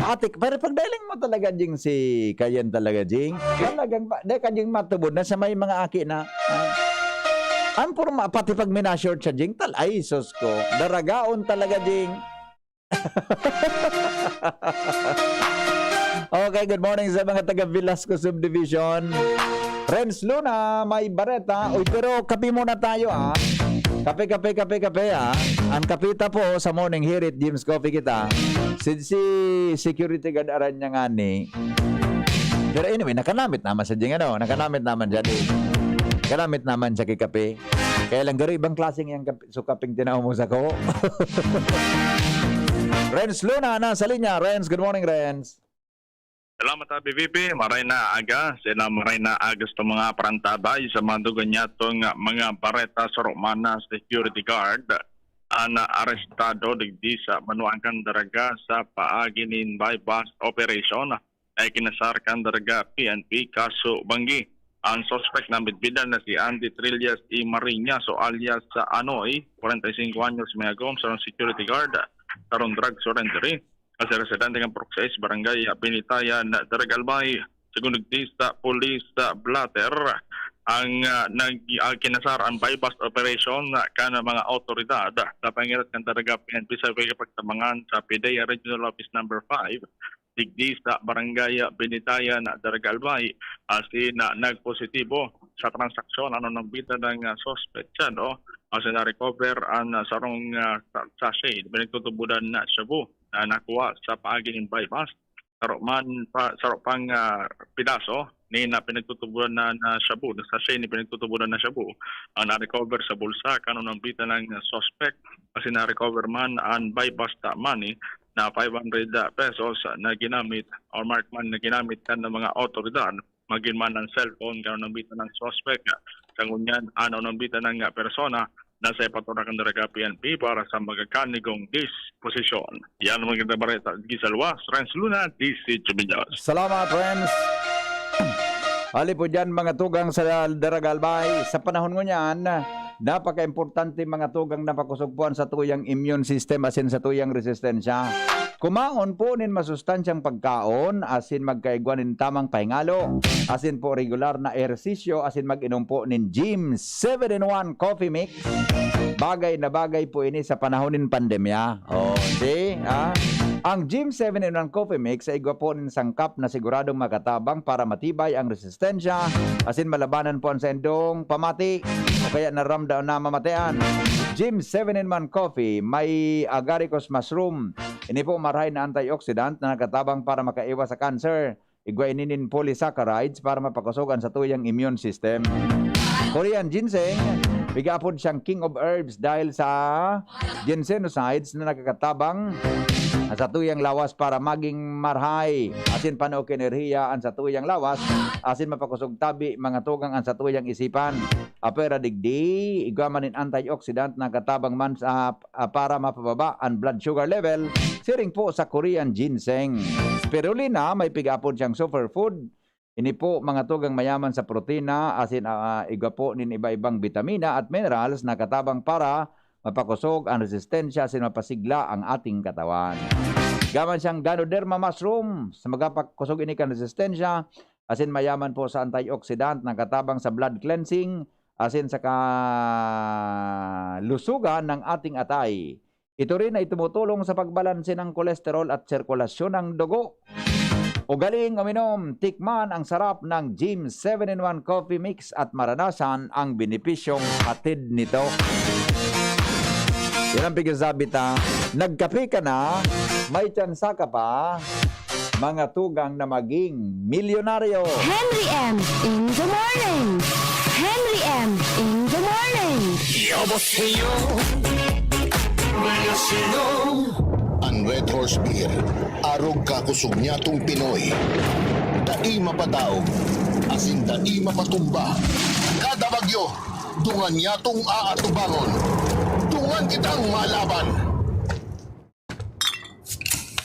Ate, pero pagdailing mo talaga, Jing, si Kayen talaga, Jing. Talagang, pa, dai ka, Jing, matubod na sa may mga aki na. Ah. Ang porma, pati pag minashort siya, Jing, tal-, ay, sus ko. Daragaon talaga, Jing. Okay, good morning sa mga taga Velasco Subdivision. Renz Luna, may bareta. Uy, pero kape muna tayo, ah. Kape, kape, kape, kape, ah. Ang kapita po sa morning, here at Jim's Coffee kita. Si, si security guard aran niya nga ni. Pero anyway, nakanamit naman sa Jing, ano? Nakanamit naman siya, di. Kanamit naman siya ki kape. Kaya lang, garo ibang klaseng yang kape, so kapeng tinao mo sako. Renz Luna, nasa linya. Renz, good morning, Renz. Salamat, Abi V P. Maray na aga. Sila maray na aga sa mga parantabay sa mga dugang niyatong mga bareta. Saro man na security guard an arestado digdi sa banwaan kan Daraga sa paagi nin buy-bust operation na ikinasar kan Daraga P N P, kaso banggi. Ang suspek na midbidan na si Andy Trillas y Mariñaso alias Anoy, kwarenta y singko anyos, may agom, sarong security guard, sarong drug surrendery. Kasi residente kan Purok sais, Barangay Binitayan, Daraga Albay. Segun digdi sa pulis sa blotter, ang, ah, nag-, ah, kinasar ang buy-bust operation kan mga awtoridad sa pangirat kan Daraga P N P sa pagtabangan sa PDEA Regional Office Number Five, digdi sa Barangay Binitayan, Daraga Albay, asin, ah, nagpositibo sa transaksyon an unang bida ng, ah, suspetsado, asin na-recover ang, ah, sarong, ah, sa-, sachet na pinagtutubodan na shabu na nakuha sa paagi nin buy-bust. Saro man pa, saro pang, ah, pidaso ni na pinagtutubodan na, na shabu, na sachet ni pinagtutubodan na shabu, ang na-recover sa bulsa kan unang bida ng, ah, suspect. Kasi na-recover man ang buy-bust money na five hundred pesos na ginamit or mark man na ginamit kan mga awtoridad, magin man ang cellphone kan unang bida ng suspect. Sa ngunyan, ang unang bida ng, ah, persona nasa ipatorak kan Daraga P N P para sa magakanigong disposisyon. Yan ang magandang bareta. Gisalwa, Renz Luna, D C Jubilos. Salamat, Renz. Hali po dyan, mga tugang sa Daraga Albay. Sa panahon ngunyan, napaka-importante, mga tugang, na pakosog po an satuyang immune system asin satuyang resistensya. Kumaon po nin masustansyang pagkaon asin magkaigwa nin tamang pahingalo, asin po regular na ehersisyo, asin mag-inom po nin Gym seven in one Coffee Mix. Bagay na bagay po ini sa panahon nin pandemya. Oh, see? Ha? Ang Gym seven in one Coffee Mix ay igwa po nin sangkap na siguradong makatabang para matibay ang resistensya, asin malabanan po an saindong pamati o kaya naramdam na mamatean. Gym seven in one Coffee, may agaricus mushroom. Ini po marahay na antioxidant na nakatabang para makaiwas sa cancer. Igwa ini nin polysaccharides para mapakosog an satuyang immune system. Korean ginseng, piga apod siyang king of herbs dahil sa ginsenosides na nakakatabang sa satuyang lawas para maging marhay, asin pano ki enerhiya an satuyang lawas, asin mapakosog tabi, mga tugang, an satuyang isipan. Apwera digdi, igwa man nin antioxidant na nakatabang man sa ah, para mapababa an blood sugar level, siring po sa Korean ginseng. Spirulina, may piga apod siyang superfood. Ini po, mga tugang, mayaman sa protina, asin, ah, igwa po nin iba-ibang bitamina at minerals na katabang para mapakosog an resistensya asin mapasigla ang ating katawan. Igwa man siyang Ganoderma mushroom, sa magapakosog ini kan resistensya, asin mayaman po sa antioxidant na katabang sa blood cleansing, asin sa kalusugan ng ating atay. Ito rin ay tumutulong sa pagbalanse ng kolesterol at sirkulasyon ng dugo. Ugaling uminom, tikman ang sarap ng Gym seven in one Coffee Mix at maranasan ang benepisyong hatid nito. Yan ang pigsasabi ta, nagkape ka na, may tsansa ka pa, mga tugang na maging milyonaryo. Henry M in the morning. Henry M in the morning. 여보세요. 안녕하세요. An Red Horse Beer, arog kakosog nyatong Pinoy. Dai mapadaog, asin dai mapatumba. Kada bagyo, dungan nyatong aatubangon. Dungan kitang malaban.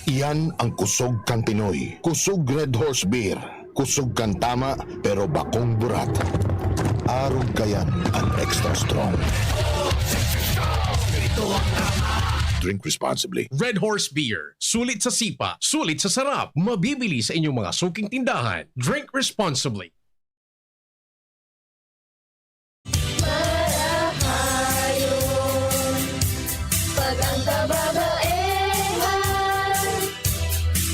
Iyan ang kusog kan Pinoy. Kusog Red Horse Beer. Kusog kan tama, pero bakong burat. Arog kayan an extra strong. Drink responsibly. Red Horse Beer. Sulit sa sipa, sulit sa sarap. Mabibili sa inyong mga suking tindahan. Drink responsibly. Marahayon, pag ang kababaehan,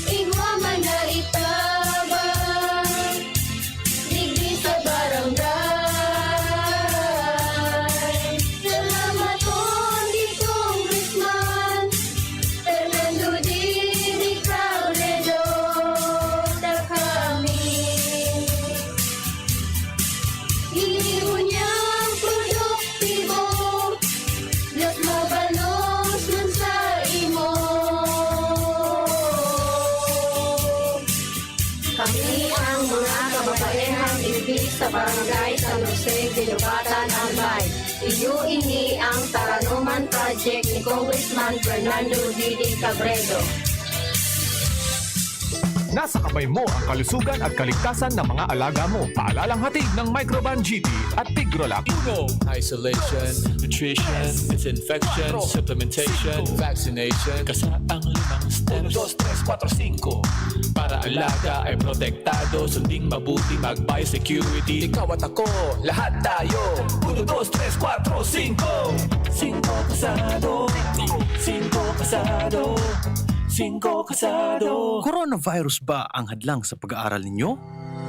igwa man na itabang, digdi sa barangay. Salamat, Congressman Fernando Dini Robredo, sa kami. sa Barangay San Jose, Guinobatan, Albay. Iyo ini ang Paranuman Project ni Congressman Fernando Didi Cabredo. Nasa kamay mo ang kalusugan at kaligtasan ng mga alaga mo. Paalalang hatid ng Microban G T at Tigrolac. Uno, isolation, nutrition, disinfection, supplementation, vaccination. Kasa ang limang steps. Uno, dos, tres, kuwatro, singko. Para alaga ay protektado, sunding mabuti, mag-biosecurity. Ikaw at ako, lahat tayo. Uno, dos, tres, kuwatro, singko. Singko kasado. Singko kasado. Singko kasado. Coronavirus ba ang hadlang sa pag-aaral ninyo?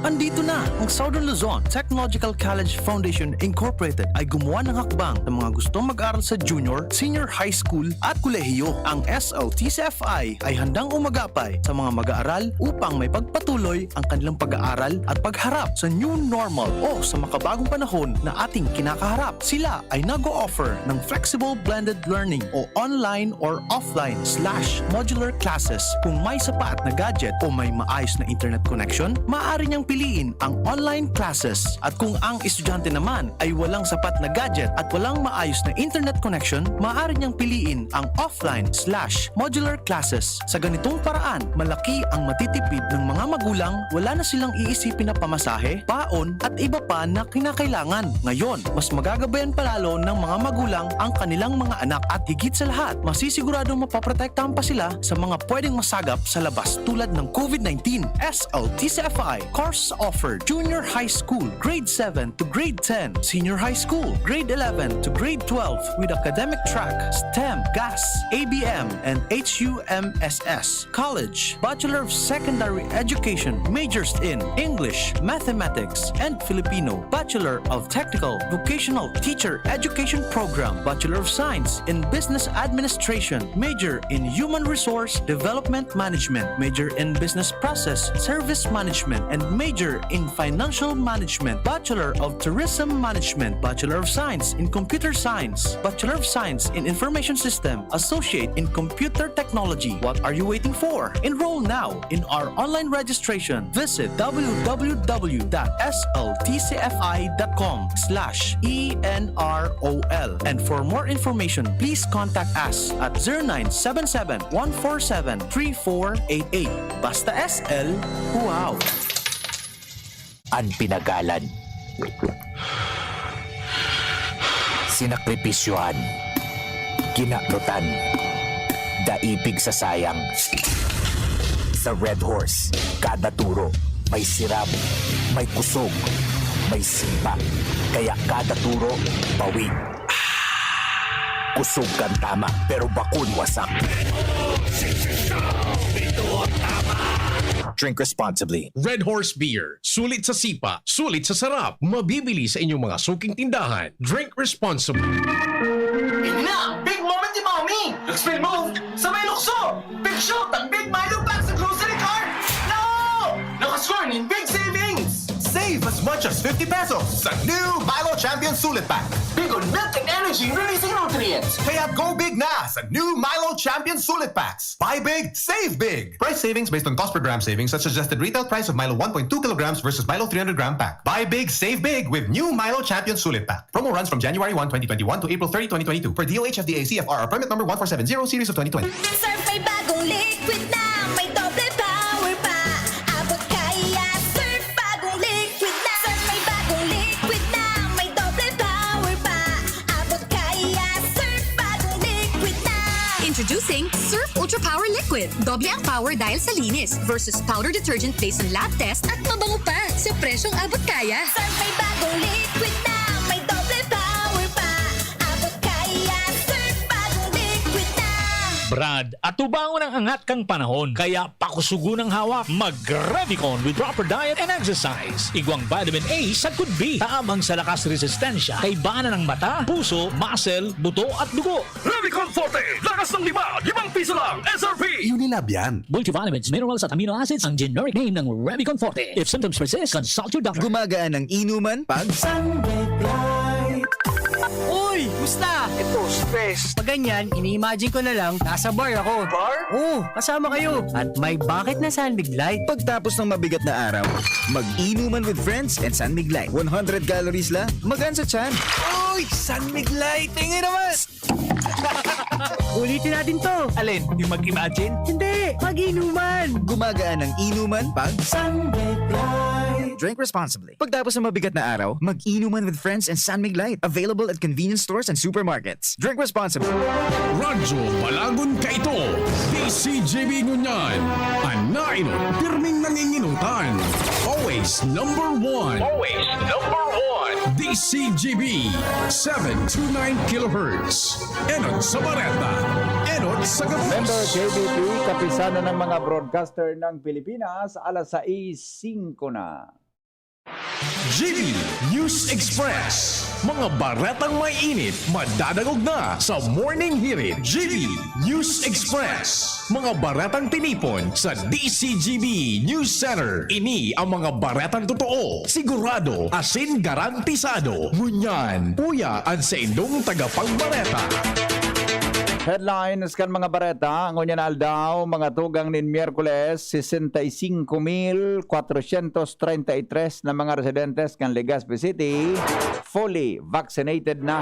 Andito na! Ang Southern Luzon Technological College Foundation Incorporated ay gumawa ng hakbang sa mga gustong mag-aral sa junior, senior high school at kolehiyo. Ang S L T C F I ay handang umagapay sa mga mag-aaral upang may pagpatuloy ang kanilang pag-aaral at pagharap sa new normal o sa makabagong panahon na ating kinakaharap. Sila ay nag-o-offer ng flexible blended learning o online or offline slash modular classes. Kung may sapat na gadget o may maayos na internet connection, maaari niyang piliin ang online classes. At kung ang estudyante naman ay walang sapat na gadget at walang maayos na internet connection, maaari niyang piliin ang offline slash modular classes. Sa ganitong paraan, malaki ang matitipid ng mga magulang, wala na silang iisipin na pamasahe, paon at iba pa na kinakailangan. Ngayon, mas magagabayan palalo ng mga magulang ang kanilang mga anak at higit sa lahat, masisiguradong mapoprotektahan pa sila sa mga pwedeng masagap sa labas tulad ng COVID nineteen. S L T C F I course offered: Junior High School, Grade seven to Grade ten, Senior High School, Grade eleven to Grade twelve with academic track STEM, GAS, A B M, and H U M S S. College, Bachelor of Secondary Education, majors in English, Mathematics, and Filipino, Bachelor of Technical Vocational Teacher Education Program, Bachelor of Science in Business Administration, major in Human Resource Development Management, major in Business Process Service Management, and major in Financial Management, Bachelor of Tourism Management, Bachelor of Science in Computer Science, Bachelor of Science in Information System, Associate in Computer Technology. What are you waiting for? Enroll now in our online registration. Visit w w w dot s l t c f i dot com slash e n r o l. And for more information, please contact us at zero nine seven seven, one four seven, three four eight eight. Basta S L, wow! An pinagalan. Sinakripisyohan. Kinadotan. Daipig sa sayang. Sa Red Horse, kada turo may sirab, may kusog, may sipa. Kaya kada turo, bawi. Kusog kan tama, pero bakun wasak. Drink responsibly. Red Horse Beer. Sulit sa sipa, sulit sa sarap. Mabibili sa inyong mga suking tindahan. Drink responsibly. Ini na ang big moment ni Mommy! Nag-spin move sa may lukso! Big shoot ang Big Milo Pack sa grocery cart! No! Nakascore nin big savings! Save as much as fifty pesos sa new Milo Champion Sulit Pack. Big on milk and energy releasing nutrients! Kaya go big na sa new Milo Champion Sulit Packs. Buy big, save big! Price savings based on cost per gram savings at suggested retail price of Milo one point two kilograms versus Milo three hundred gram pack. Buy big, save big with new Milo Champion Sulit Pack. Promo runs from January one, twenty twenty-one to April thirty, twenty twenty-two, per D O H F D A C F R or permit number one four seven zero series of twenty twenty. Surf may bagong liquid na, may doble power pa. Abot kaya, Surf bagong liquid na. Surf may bagong liquid na, may doble power pa. Abot kaya, Surf bagong liquid na. Introducing Surf Ultra Power Liquid. Doble ang power dahil sa linis versus powder detergent based on lab test at mabango pa sa presyong abot kaya. Surf may bagong liquid na, may doble power pa. Abot kaya, Surf bagong liquid na. Brad, atubangon ang angat kan panahon, kaya pakusugon ang hawak. Mag-Revicon with proper diet and exercise. Igwang vitamin A sagkod B, taab ang sa lakas resistensya, kaibanan ang mata, puso, muscle, buto at dugo. Revicon Forte, lakas ng lima, limang piso lang, S R P! Unilab yan. Multivitamins, minerals at amino acids ang generic name ng Revicon Forte. If symptoms persist, consult your doctor. Gumagaan ang inuman pag Sunbreak Light. Uy! Basta! Ito, stress. Pag ganyan, ini-imagine ko na lang, nasa bar ako. Bar? Oo, kasama kayo. At may bakit na San Mig Light. Pagtapos ng mabigat na araw, mag-inuman with friends and San Mig Light. One hundred calories lang, magaan sa tiyan. Uy! San Mig Light! Tingin naman! Ulitin natin to. Alin? Yung mag-imagine? Hindi, mag-inuman. Gumagaan ang inuman pag San Mig Light. Drink responsibly. Pagtapos ng mabigat na araw, mag-inuman with friends and San Mig Light. Available at convenience stores and supermarkets. Drink responsibly. Radyo Balagon kaito, D C G B ngunyan. An nainot, pirming nanginginutan. Always number one. Always number one. D C G B, seven two nine kilohertz. Enot sa Bareta. Enot sa Gabos. Member K B P, kapisanan ng mga broadcaster ng Pilipinas, alas sais singko na. G B News Express. Mga baretang may init, madadangog na sa Morning Hirit. G B News Express. Mga baretang tinipon sa D C G B News Center. Ini ang mga baretang totoo, sigurado, asin garantisado. Ngunyan, uya an saindong tagapagbareta. Headlines kan mga bareta, ngunyan na aldaw, mga tugang nin Miyerkules, sesenta y cinco mil cuatrocientos treinta y tres na mga residentes kan Legazpi City fully vaccinated na.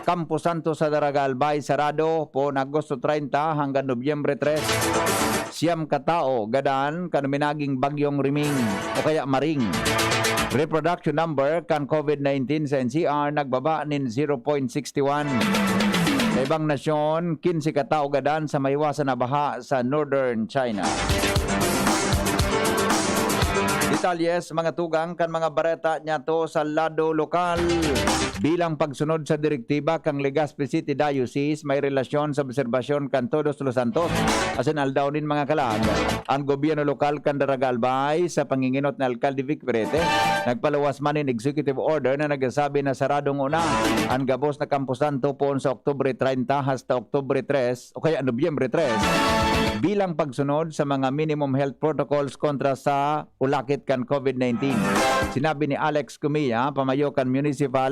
Campo Santo sa Daraga Albay sarado poon Agosto treinta hanggang Nobyembre tres. Siyam ka tawo gadan kan minaging bagyong Riming o kaya Maring. Reproduction number kan COVID nineteen sa N C R nagbaba nin zero point six one. Sa ibang nasyon, quince ka tawo gadan sa mahiwasan na baha sa Northern China. Detalye sa mga tugang kan mga bareta niyato sa lado lokal. Bilang pagsunod sa direktiba kan Legazpi City Diocese, may relasyon sa obserbasyon kan Todos los Santos asin Aldaw nin mga Kalag. An gobyerno lokal kan Daraga Albay, sa panginginot ni Alkalde Vic Perete, nagpaluwas man nin executive order na nagsasabi na sarado ngona an gabos na Campo Santo poon sa Oktubre treinta hasta Oktubre tres o kaya Nobyembre tres, bilang pagsunod sa mga minimum health protocols kontra sa ulakit kan COVID nineteen. Sinabi ni Alex Cumia, pamayo kan Municipal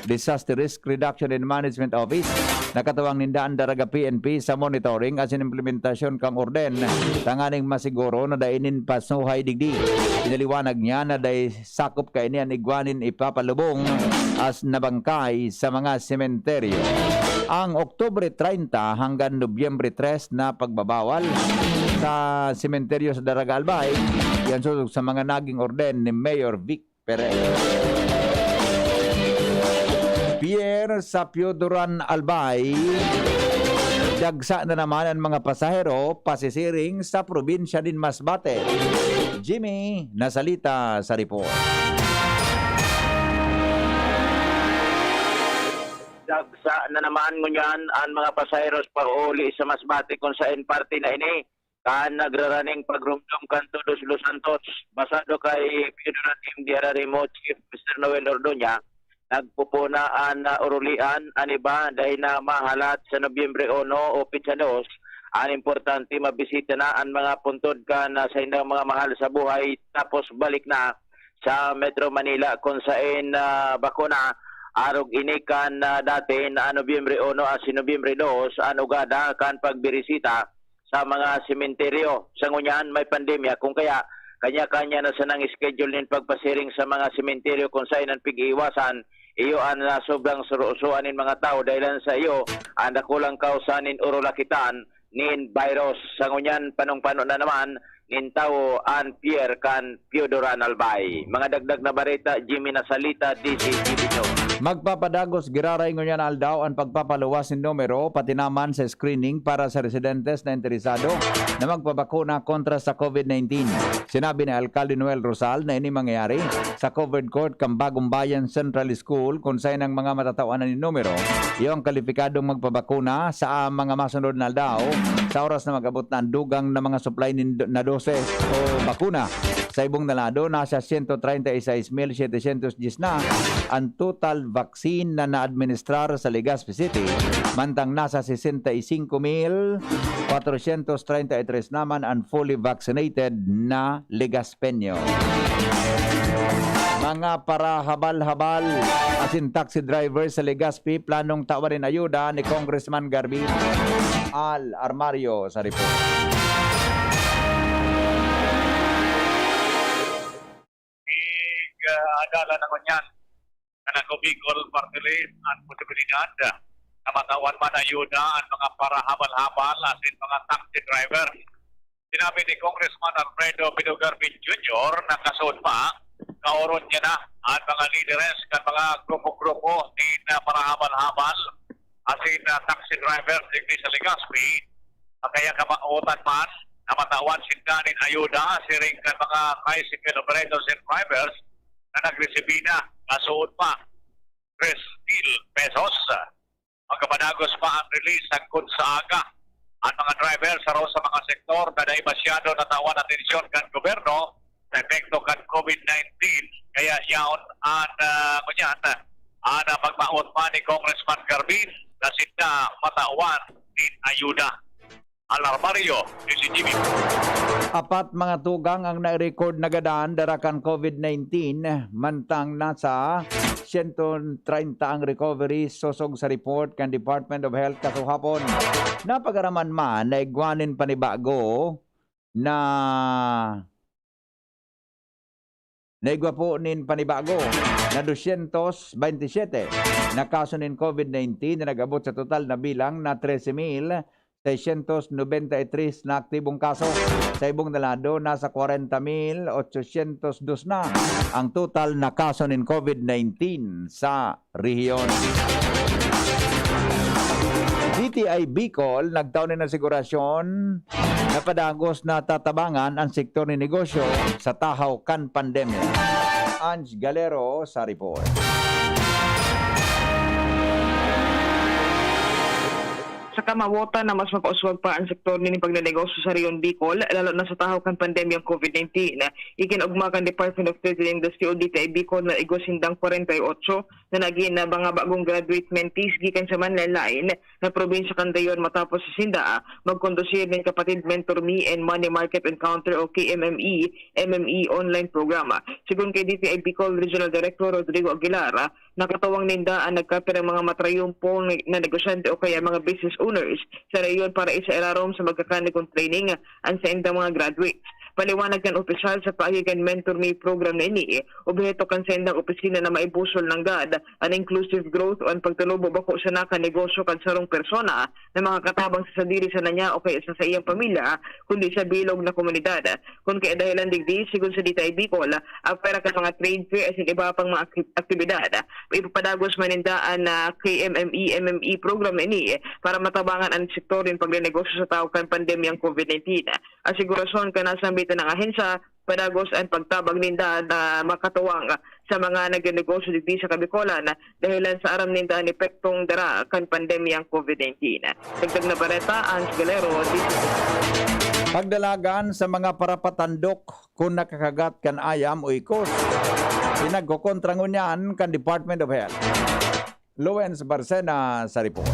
Disaster Risk Reduction and Management Office, na katuwang ninda an Daraga P N P sa monitoring asin implementasyon kan orden, tanganing masiguro na dai nin pasuhay digdi. Pinaliwanag niya na dai sakop kaini an igwa nin ipapalubong asin na bangkay sa mga sementeryo. Ang Oktubre treinta hanggang Nobyembre tres na pagbabawal sa sementeryo sa Daraga Albay, yan sosog sa mga naging orden ni Mayor Vic Perez. Pier sa Pioduran Albay, dagsa na naman ang mga pasahero pasisiring sa probinsya nin Masbate. Jimmy Nasalita sa report. Dagsa na naman ngunyan an mga pasaheros pauli sa Masbate, kun saen parte na ini kan nagraraning pagrumdom kan Todos los Santos. Basado kay Pioduran M D R R M O Chief Mister Noel Ordoña, nagpupuna an, ah, urulian, an iba dai na mahalat sa Nobyembre uno o petsa dos. An importante, mabisita na an mga puntod kan, ah, saindang mga mahal sa buhay, tapos balik na sa Metro Manila, kun saen, ah, bako na. Arog ini kan, ah, dati na Nobyembre uno asin Nobyembre dos an ugada kan pagbirisita sa mga sementeryo. Sa ngunyan, may pandemya, kun kaya kanya-kanya na sanang schedule nin pagpasiring sa mga sementeryo, kun saen an pig-iiwasan iyo an, ah, sobrang surusoan nin mga tawo, dahelan sa iyo an dakulang kawsa nin urulakitan nin virus. Sa ngunyan, panong-pano na naman nin tawo an pier kan Pioduran Albay. Mga dagdag na bareta, Jimmy Nasalita, D C T V News. Magpapadagos giraray ngunyan na aldaw an pagpapaluwas nin numero, pati naman sa screening para sa residentes na interesado na magpabakuna kontra sa COVID nineteen. Sinabi ni Alkalde Noel Rosal na ini mangyayari sa covered court kan Bagong Bayan Central School, kun saen ang mga matatawan na nin numero, iyo ang kalipikadong magpabakuna sa mga masunod na aldaw, sa oras na mag-abot na an dugang na mga supply nin do-, na dose o bakuna. Sa ibong na lado, nasa siyento treinta y seis mil setecientos diez na an total vaccine na naadministrar sa Legazpi City, mantang nasa sesenta y cinco mil cuatrocientos treinta y tres naman an fully vaccinated na Legazpeño. Mga parahabal-habal asin taxi driver sa Legazpi planong tawan nin ayuda ni Congressman Garbin. Al Armario sa report. Ig, ah, adala na ngunyan na nag-Bicol Party List an posibilidad na matawan man ayuda an mga parahabal-habal asin mga taxi driver. Sinabi ni Congressman Alfredo Pino Garbin Junior na kasood pa, kaoron niya na an mga lideres kan mga grupo-grupo nin, ah, parahabal-habal asin, ah, taxi driver digdi sa Legazpi, ah, kaya kamaotan man na matawan sinda nin ayuda siring kan mga tricycle operators and drivers na nagresibi na kasood pa tres mil pesos. Magkapadagos pa ang release sagkod sa aga. Ang mga driver sa raw sa mga sektor na dai masyado natawan atensyon kan gobyerno sa epekto kan COVID nineteen, kaya yaon an, ah, ngunyan, an, ah, pagmaot pa ni Congressman Garbin na sinda matawan nin ayuda. Al Armario, D Z T V. Apat mga tugang ang na-record na gadan dara kan COVID nineteen, mantang nasa sento treinta ang recovery, sosog sa report kan Department of Health kasuhapon. Napagaraman man na igwa nin panibago na Naigwa po nin panibago na dosyentos bente siyete na kaso nin COVID nineteen na nag-abot sa total na bilang na trese mil seisyentos nobenta y tres na aktibong kaso. Sa ibong na lado, nasa kwarenta mil otsosyentos dos na ang total na kaso nin COVID nineteen sa rehiyon. D T I Bicol nagtao nin asigurasyon na padagos na tatabangan an sektor nin negosyo sa tahaw kan pandemya. Ange Galero sa report. Sa kamawotan na mas mapauswag pa ang sektor nin pagnenegosyo sa rehiyon Bicol, lalo na sa tahaw kan pandemyang COVID nineteen. Ikinugma kan Department of Trade and Industry o D T I Bicol na igwa sindang kwarenta y otso na nagin na mga bagong graduate mentees gikan sa manlaen-laen na probinsya kan rehiyon matapos sinda magkondusir nin Kapatid Mentor Me and Money Market Encounter o K M M E, M M E online programa. Sigon kay D T I Bicol Regional Director Rodrigo Aguilar, nakatawang ninda an nagkapirang mga matrayumpong na negosyante o kaya mga business owners sa rehiyon para isairarom sa magkakanigong training an saindang mga graduates. Paliwanag kan opisyal, sa paagi kan Mentor Me program na ini, obheto kan saindang opisina na maibusol nanggad an inclusive growth o an pagtalubo bako sana kan negosyo kan sarong persona na makakatabang sa sadiri sana niya o kaya sa saiyang pamilya, kundi sa bilog na komunidad. Kun kaya dahilan digdi, sigon sa D T I Bicol, apwera kan mga trade fair asin iba pang mga akti-, aktibidad, ipapadagos man ninda an, ah, K M M E, M M E program na ini para matabangan an sektor nin pagrenegosyo sa tahaw kan pandemyang COVID nineteen. Asigurasyon kan nasambitan na ahensya, padagos an pagtabang ninda na makatuwang sa mga nagnenegosyo digdi sa Kabikolan dahilan sa aram ninda an epektong dara kan pandemyang COVID nineteen. Dagdag na bareta, Ange Galero, D Z T V. Pagdalagan sa mga parapatandok kun nakakagat kan ayam o ikos. Pinagkokontra ngunyan kan Department of Health. Lawrence Barcena sa report.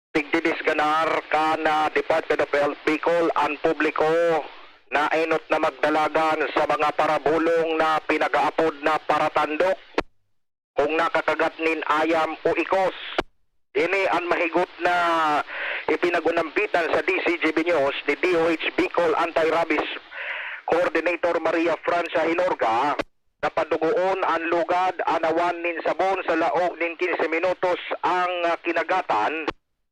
Pigdidisganar kan, ah, Department of Health Bicol an publiko na enot na magdalagan sa mga parabulong na pinag-aapod na paratandok kung nakakagat nin ayam o ikos. Ini an mahigot na ipinag-unambitan sa D Z G B News ni D O H Bicol Anti-Rabies Coordinator Maria Francia Hinorga. Napadugoon an lugad, anawan nin sabon sa laog nin quince minutos ang, ah, kinagatan,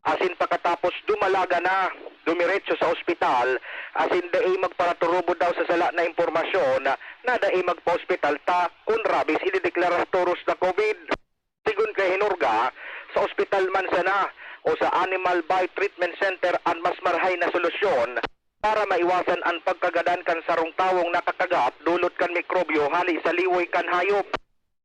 asin pakatapos dumalaga na dumiretso sa ospital, asin dai magparaturubod daw sa sala na impormasyon na dai magpa-ospital ta kun rabies idedeklara toros na COVID. Sigon kay Hinorga, sa ospital man sana o sa Animal Bite Treatment Center an mas marahay na solusyon para maiwasan an pagkagadan kan sarong tawong nakakagat dulot kan mikrobyo hale sa liwoy kan hayop.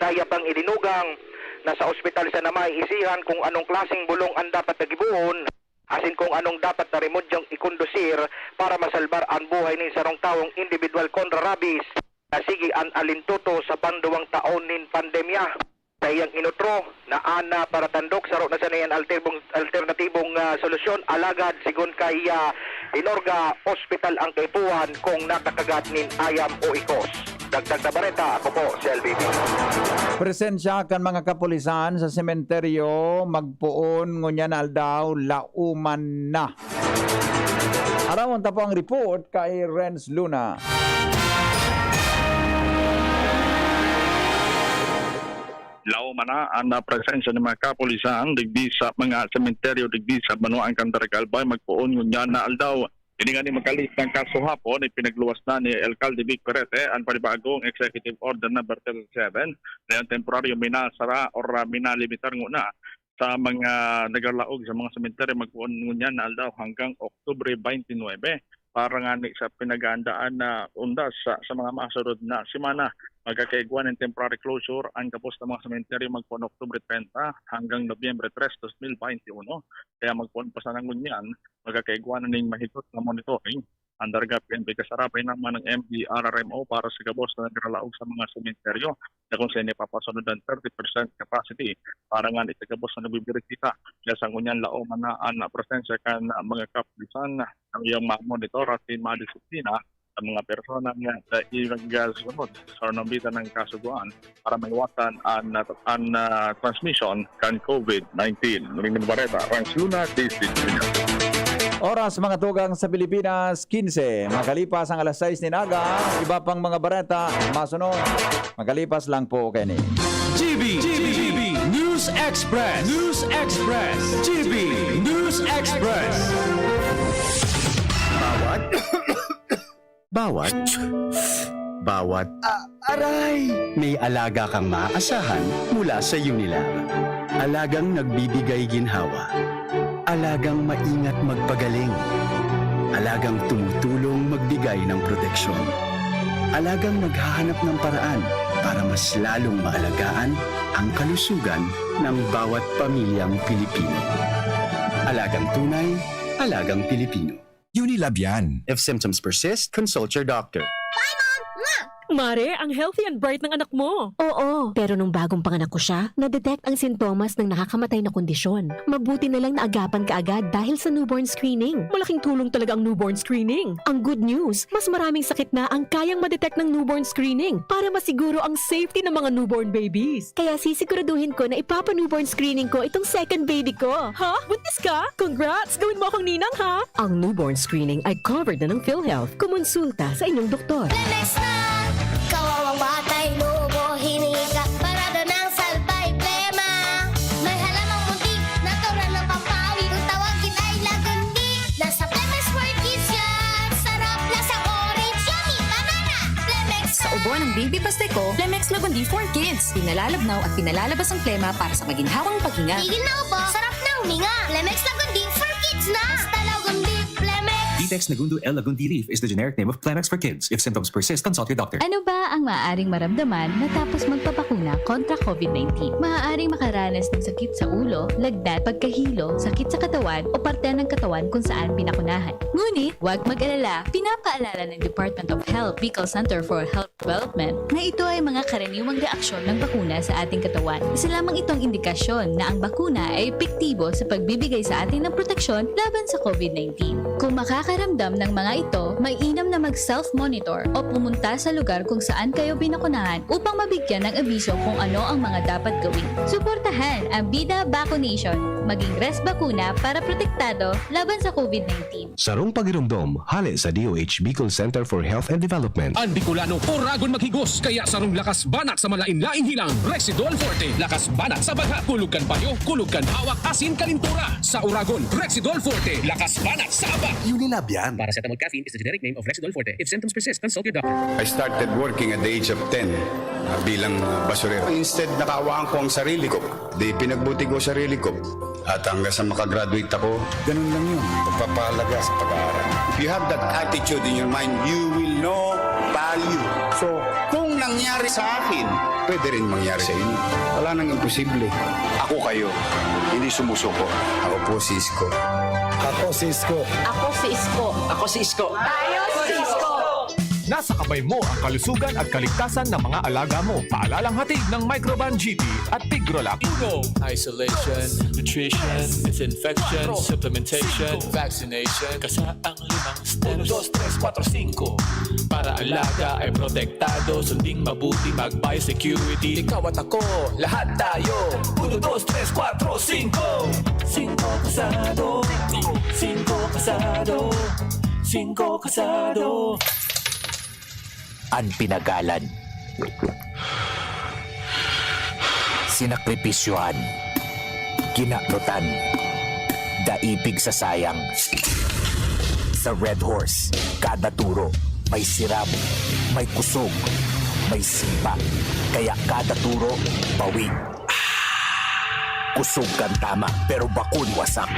Kaya pang idinugang na sa ospital sana maiisihan kung anong klaseng bulong an dapat na gibohon, asin kung anong dapat na remedyong ikondusir para masalbar an buhay nin sarong tawong indibidwal kontra rabies na sige an alintuto sa panduwang taon nin pandemya. sa iyang inutro na an, ah, paratandok, saro na sana iyan alternatibong, alternatibong, ah, solusyon. Alagad, sigon kay, ah, Inorga, ospital ang kaipuhan kung nakakagat nin ayam o ikos. Dagdag na bareta, ako po si L B B. Presensya kan mga kapulisan sa sementeryo magpoon ngunyan na aldaw, lauman na. Aramon ta po ang report kay Renz Luna. Lauman na an presensya nin mga kapulisan digdi sa mga sementeryo digdi sa banwaan kan Daraga Albay magpoon ngunyan na aldaw. Ini ngani magkalis kan kaso hapon, ipinagluwas na ni Alcalde Vic Perete an panibagong Executive Order Number thirty-seven na yung temporaryo minasara or, ah, minalimitar nguna sa mga naglalaog sa mga sementeryo magpoon ngunyan na aldaw hanggang Oktubre twenty-nine para ngani sa pinaghahandaan na undas sa, sa mga masunod na semana. Magkakaigwa nin temporary closure an gabos na mga sementeryo magpoon Oktubre treinta hanggang Nobyembre tres, dos mil bente uno. Kaya magpoon pa sana ngunyan, magkakaigwa na nin mahigot na monitoring. An Daraga P N P kasarabay naman ng M D R R M O para sa gabos na naglalaog sa mga sementeryo na kung saan ipapasunod ang thirty percent capacity para ngani sa gabos na nagbibirisita. Kaya sa ngunyan, lauman na an presensya kan mga kapulisan na iyang mamonitor at madisiplina sa mga persona nga dai nagsunod sa nambita ng kasugoan para maiwasan an, an, ah, transmission kan COVID nineteen. Raymond Barreta, Franz Luna, D C News. Oras, mga tugang, sa Pilipinas, quince. Makalipas ang alas sais nin aga, iba pang mga bareta masunod. Makalipas lang po kini. G B, G B, News Express, News Express, G B News Express. Bawat, bawat, bawat, ah, aray! May alaga kang maaasahan mula sa Unilab. Alagang nagbibigay ginhawa. Alagang maingat magpagaling. Alagang tumutulong magbigay ng proteksyon. Alagang naghahanap ng paraan para mas lalong maalagaan ang kalusugan ng bawat pamilyang Pilipino. Alagang tunay, alagang Pilipino. Unilab yan. If symptoms persist, consult your doctor. Bye, Mom! Mwah! Mare, ang healthy and bright ng anak mo. Oo, pero nung bagong panganak ko siya, na-detect ang sintomas ng nakakamatay na kondisyon. Mabuti na lang naagapan kaagad dahil sa newborn screening. Malaking tulong talaga ang newborn screening. Ang good news, mas maraming sakit na ang kayang ma-detect ng newborn screening para masiguro ang safety ng mga newborn babies. Kaya sisiguraduhin ko na ipapa-newborn screening ko itong second baby ko. Ha? Buntis ka? Congrats! Gawin mo akong ninang, ha? Ang newborn screening ay covered na ng PhilHealth. Kumonsulta sa inyong doktor. Lemex na! Kawawang batay, lobo, hininga, parada ng salbay, plema. May halamang munti, natural na pampawi. Kung tawagin ay lagundi, nasa Lemex World Kids yan. Sarap, lasang orange, yummy, banana. Lemex Sa na! Ubo ng baby Pasteco, Lemex Lagundi for Kids. Pinalalabnaw at pinalalabas ang plema para sa maginhawang paghinga. Tigil na ubo, sarap na huminga. Lemex Lagundi for Kids na! Basta Lagundi, Lemex! Vitex Nagundo L Lagundi Leaf is the generic name of Clemex for Kids. If symptoms persist, consult your doctor. Ano ba ang maaaring maramdaman matapos magpabakuna kontra COVID nineteen? Maaaring makaranas ng sakit sa ulo, lagnat, pagkahilo, sakit sa katawan o parte ng katawan kung saan binakunahan. Ngunit, huwag mag-alala. Pinapaalala ng Department of Health Bicol Center for Health Development na ito ay mga karaniwang reaksyon ng bakuna sa ating katawan. Isa lamang itong indikasyon na ang bakuna ay epektibo sa pagbibigay sa atin ng proteksyon laban sa COVID nineteen. Kung makakaramdam ng mga ito, mainam na mag-self-monitor o pumunta sa lugar kung saan kayo binakunahan upang mabigyan ng abiso kung ano ang mga dapat gawin. Suportahan ang Bida Vaccination. Maging Res Bakuna para protektado laban sa COVID nineteen. Sarong pagiromdom, hale sa D O H Bicol Center for Health and Development. An Bicolano, oragon maghigos, kaya sarong lakas banat sa malain-laing hilang, Rexidol Forte. Lakas banat sa bagha, kulog kan payo, kulog kan hawak, asin kalintura. Sa oragon, Rexidol Forte. Lakas banat sa aba. Unilab yan. Paracetamol caffeine is the generic name of Rexidol Forte. If symptoms persist, consult your doctor. I started working at the age of ten, ah, bilang, ah, basurero. Instead, nakahawaan ko ang sarili ko. Di pinagbuti ko sarili ko. At hanggang sa makagraduate ako, ganun lang yun. Pagpapahalaga sa pag-aaral. If you have that attitude in your mind, you will know value. So, kung nangyari sa akin, pwede rin mangyari sa inyo. Wala nang imposible. Ako kayo, hindi sumusuko. Ako po si Isko. Ako si Isko. Ako si Isko. Ako si Isko. Tayo si Isko. Nasa kamay mo ang kalusugan at kaligtasan ng mga alaga mo. Paalalang hatid ng Microban G T at Tigrolac. Uno, isolation, nutrition, disinfection, supplementation, vaccination. Kasa ang limang steps. Uno, dos, tres, kuwatro, singko. Para alaga ay protektado, sunding mabuti, mag-biosecurity. Ikaw at ako, lahat tayo. Uno, dos, tres, kuwatro, singko. Singko kasado. Singko kasado. Singko kasado. An pinagalan. Sinakripisyohan. Kinatrotan. Daipig sa sayang. Sa Red Horse, kada turo may sirab, may kusog, may sipa. Kaya kada turo, bawi. Kusog kan tama, pero bakun wasak.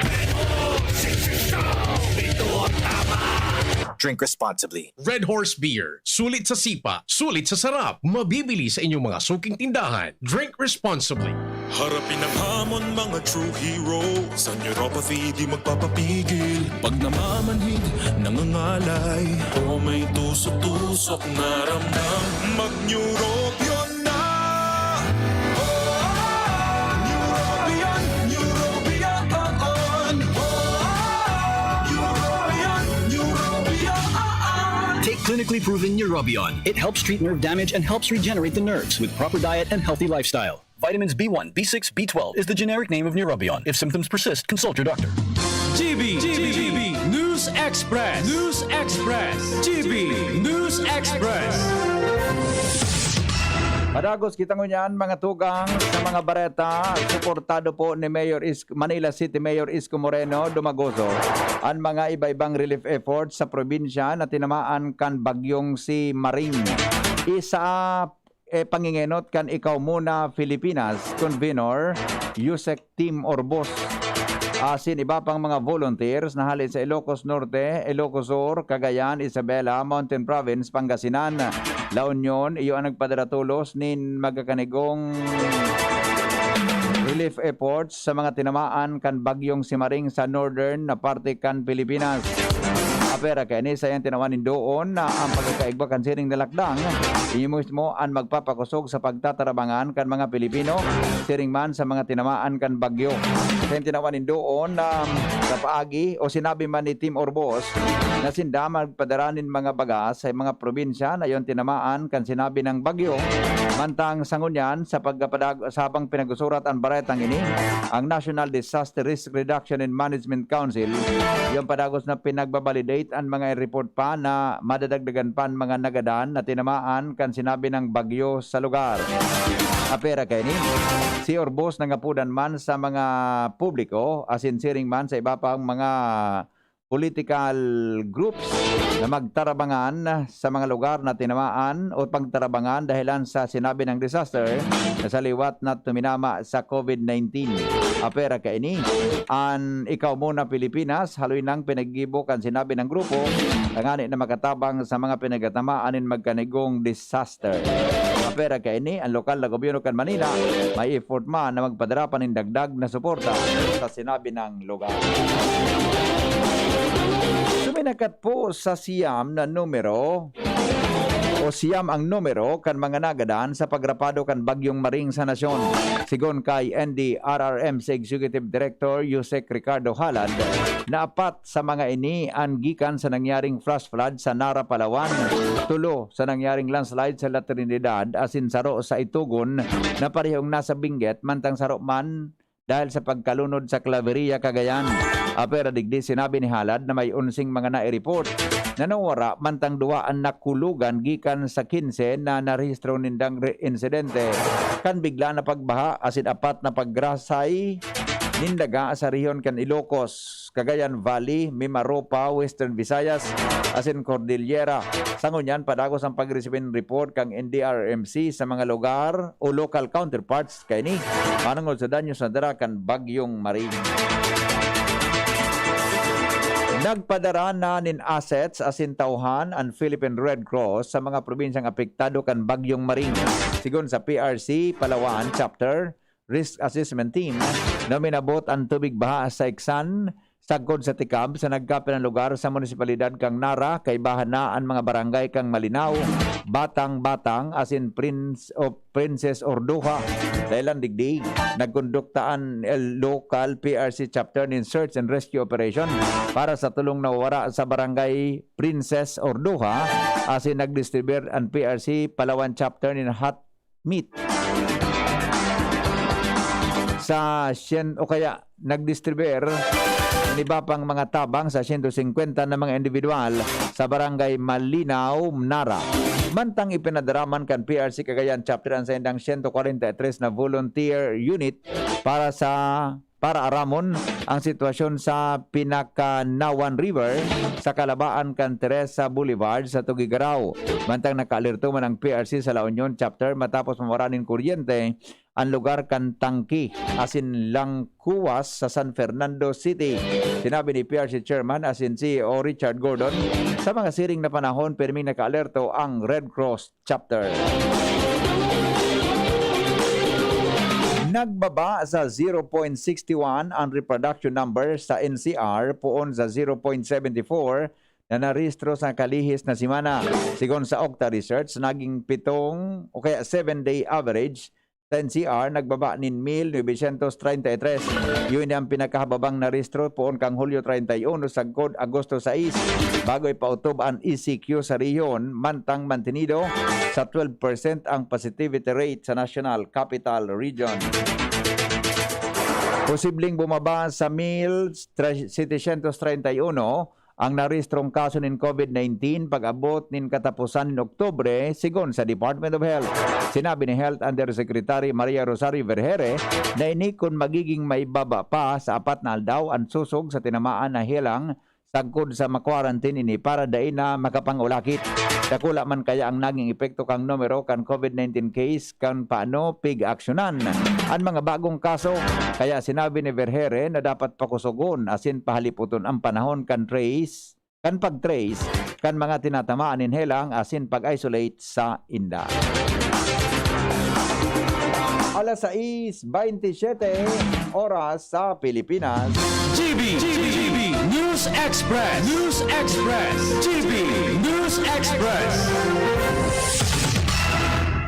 Drink responsibly. Red Horse Beer. Sulit sa sipa, sulit sa sarap. Mabibili sa inyong mga suking tindahan. Drink responsibly. Harapin ang hamon, mga true hero. Sa neuropathy, di magpapapigil. Pag namamanhid, nangangalay. O may tusok-tusok na ramdam. Mag-Neurobion na! Neurobion, Neurobion, on! Neurobion, Neurobion, on! Take clinically proven Neurobion. It helps treat nerve damage and helps regenerate the nerves with proper diet and healthy lifestyle. Vitamins B one, B six, B twelve is the generic name of Neurobion. If symptoms persist, consult your doctor. G B, G B, News Express, News Express, G B, News Express. Padagos kita ngunyan, mga tugang, sa mga bareta. Suportado po ni Mayor Is-, Manila City Mayor Isko Moreno Dumagoso an mga iba-ibang relief efforts sa probinsya na tinamaan kan bagyong si Maring. Isa, eh, pangingenot kan Ikaw Muna Pilipinas convenor, Yusek Tim Orbos, asin iba pang mga volunteers na hale sa Ilocos Norte, Ilocos Sur, Cagayan, Isabela, Mountain Province, Pangasinan, La Union, iyo an nagpadara tolos nin magkakanigong relief efforts sa mga tinamaan kan bagyong si Maring sa northern na parte kan Pilipinas. Apera kaini, sa iyang tinawan nin doon na ang pagkakaigwa kan siring na lakdang, iyo mismo an magpapakosog sa pagtatarabangan kan mga Pilipino, siring man sa mga tinamaan kan bagyo. Sa iyang tinawan nin doon na sa paagi o sinabi man ni Tim Orbos na sinda magpadara nin mga baga sa mga probinsya na iyon tinamaan kan sinabi ng bagyo, mantang sa ngunyan sa pagkapadag-, sa habang pinag-usurat an baretang ini, ang National Disaster Risk Reduction and Management Council, iyo an padagos na pinagbabalidate an mga report pa na madadagdagan pa an mga nagadan na tinamaan kan sinabi ng bagyo sa lugar. Apera kaini, si Orbos nangapodan man sa mga publiko, asin siring man sa iba pang mga political groups na magtarabangan sa mga lugar na tinamaan o pagtarabangan dahelan sa sinabi ng disaster na sa liwat na tuminama sa COVID nineteen. Apera kaini, an Ikaw Muna Pilipinas, haloy nang pinaggibo kan sinabi ng grupo, tangani na makatabang sa mga pinagatamaan nin magkanigong disaster. Apera kaini, an lokal na gobyerno kan Manila, may effort man na magpadara pa nin dagdag na suporta sa sinabi ng lugar. Suminakat po sa siyam na numero o siyam ang numero kan mga nagadan sa pagrapado kan Bagyong Maring sa nasyon. Sigon kay N D R R M C Executive Director Yusek Ricardo Halad, na apat sa mga ini an gikan sa nangyaring flash flood sa Nara, Palawan, tulo sa nangyaring landslide sa La Trinidad, asin saro sa Itogon na parehong nasa Benguet, mantang saro man dahil sa pagkalunod sa Claveria, Cagayan. Apera digdi, sinabi ni Halad na may onsing mga nai-report na nawara, mantang duwa an nakulogan gikan sa kinse na narehistro nindang re-, insidente kan bigla na pagbaha asin apat na pagrasay nin daga sa rehiyon kan Ilocos, Cagayan Valley, Mimaropa, Western Visayas, asin Cordillera. Sa ngunyan, padagos ang pagresibing report kan N D R R M C sa mga lugar o local counterparts kaini, manongod sa danyo sa dara kan Bagyong Maring. Nagpadara na nin assets asin tawhan an Philippine Red Cross sa mga probinsyang apektado kan Bagyong Maring. Sigon sa P R C Palawan Chapter, Risk Assessment Team, na minabot an tubig baha sa Icsan, sagkod sa Tikab, sa nagkapilang lugar sa munisipalidad kan Nara, kaibahan na an mga barangay kan Malinao, Batang-Batang, asin Prince of Princess Orduha. Dahelan digdi, nagkondukta an local P R C chapter nin search and rescue operation para sa tulong nawawara sa barangay Princess Orduha, asin nagdistribuir an P R C Palawan chapter nin hot meat sa syen-, o kaya nagdistribuir nin iba pang mga tabang sa sento singkwenta na mga individual sa Barangay Malinao, Nara. Mantang ipinadarama kan P R C Cagayan Chapter an saindang sento kwarenta y tres na volunteer unit para sa para aramon ang sitwasyon sa Pinakanawan River sa kalabaan kan Teresa Boulevard sa Tuguegarao. Mantang nakaalerto man ang P R C sa La Union Chapter matapos mawara nin kuryente an lugar kan Tangki asin Langkuwas sa San Fernando City. Sinabi ni P R C Chairman asin C E O Richard Gordon, sa mga siring na panahon, pirming nakaalerto ang Red Cross Chapter. Nagbaba sa zero point six one ang reproduction number sa N C R poon sa zero point seven four na narehistro sa kalihis na semana. Sigon sa Octa Research, naging pitong o kaya seven-day average sa N C R nagbaba nin mil novecientos treinta y tres. Iyo ini an pinakahababang narehistro poon kan Hulyo treinta y uno sagkod Agosto sais, bago ipautob an E C Q sa rehiyon, mantang mantenido sa twelve percent ang positivity rate sa National Capital Region. Posibleng bumaba sa mil setecientos treinta y uno ang narehistrong kaso nin COVID nineteen pag-abot nin kataposan nin Oktubre, sigon sa Department of Health. Sinabi ni Health Undersecretary Maria Rosario Vergeire na ini kun magiging maibaba pa sa apat na aldaw an sosog sa tinamaan na helang sagkod sa ma-quarantine ini para dai na makapangulakit. Dakula man kaya ang naging epekto kan numero kan COVID nineteen case kan paano pig-aksyonan an mga bagong kaso. Kaya sinabi ni Vergeire na dapat pakusogon asin pahalipoton ang panahon kan trace, kan pag-trace kan mga tinatamaan nin helang asin pag-isolate sa inda. Alas sais bentisiete, oras sa Pilipinas. G B, G B, News Express, News Express, G B, News Express.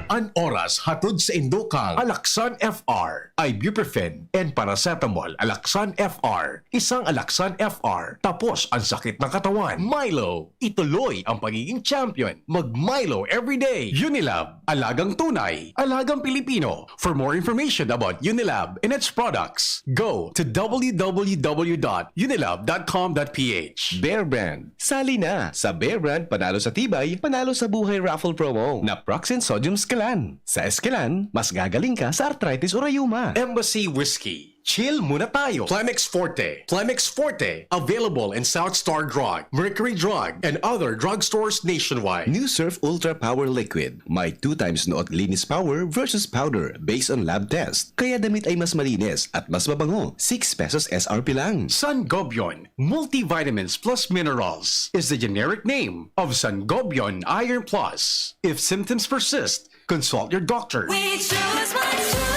An oras hatod saindo kan Alaxan F R, ibuprofen and paracetamol. Alaxan F R, isang Alaxan F R, tapos ang sakit ng katawan. Milo, ituloy ang pagiging champion. Mag Milo everyday. Unilab, alagang tunay, alagang Pilipino. For more information about Unilab and its products, go to w w w dot unilab dot com dot p h. Bear Brand. Sali na sa Bear Brand Panalo sa Tibay, Panalo sa Buhay Raffle Promo na Proxin Sodium Esquilan. Sa Esquilan, mas gagaling ka sa arthritis o rayuma. Embassy Whiskey. Chill muna tayo. Plemex Forte. Plemex Forte. Available in South Star Drug, Mercury Drug, and other drugstores nationwide. New Surf Ultra Power Liquid. May two times noot linis power versus powder based on lab test. Kaya damit ay mas malinis at mas mabango. Six pesos S R P lang. Sangobion Multivitamins Plus Minerals is the generic name of Sangobion Iron Plus. If symptoms persist, consult your doctor. We choose what's true.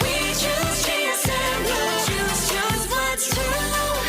We choose G S M Blue. Choose, choose what's true.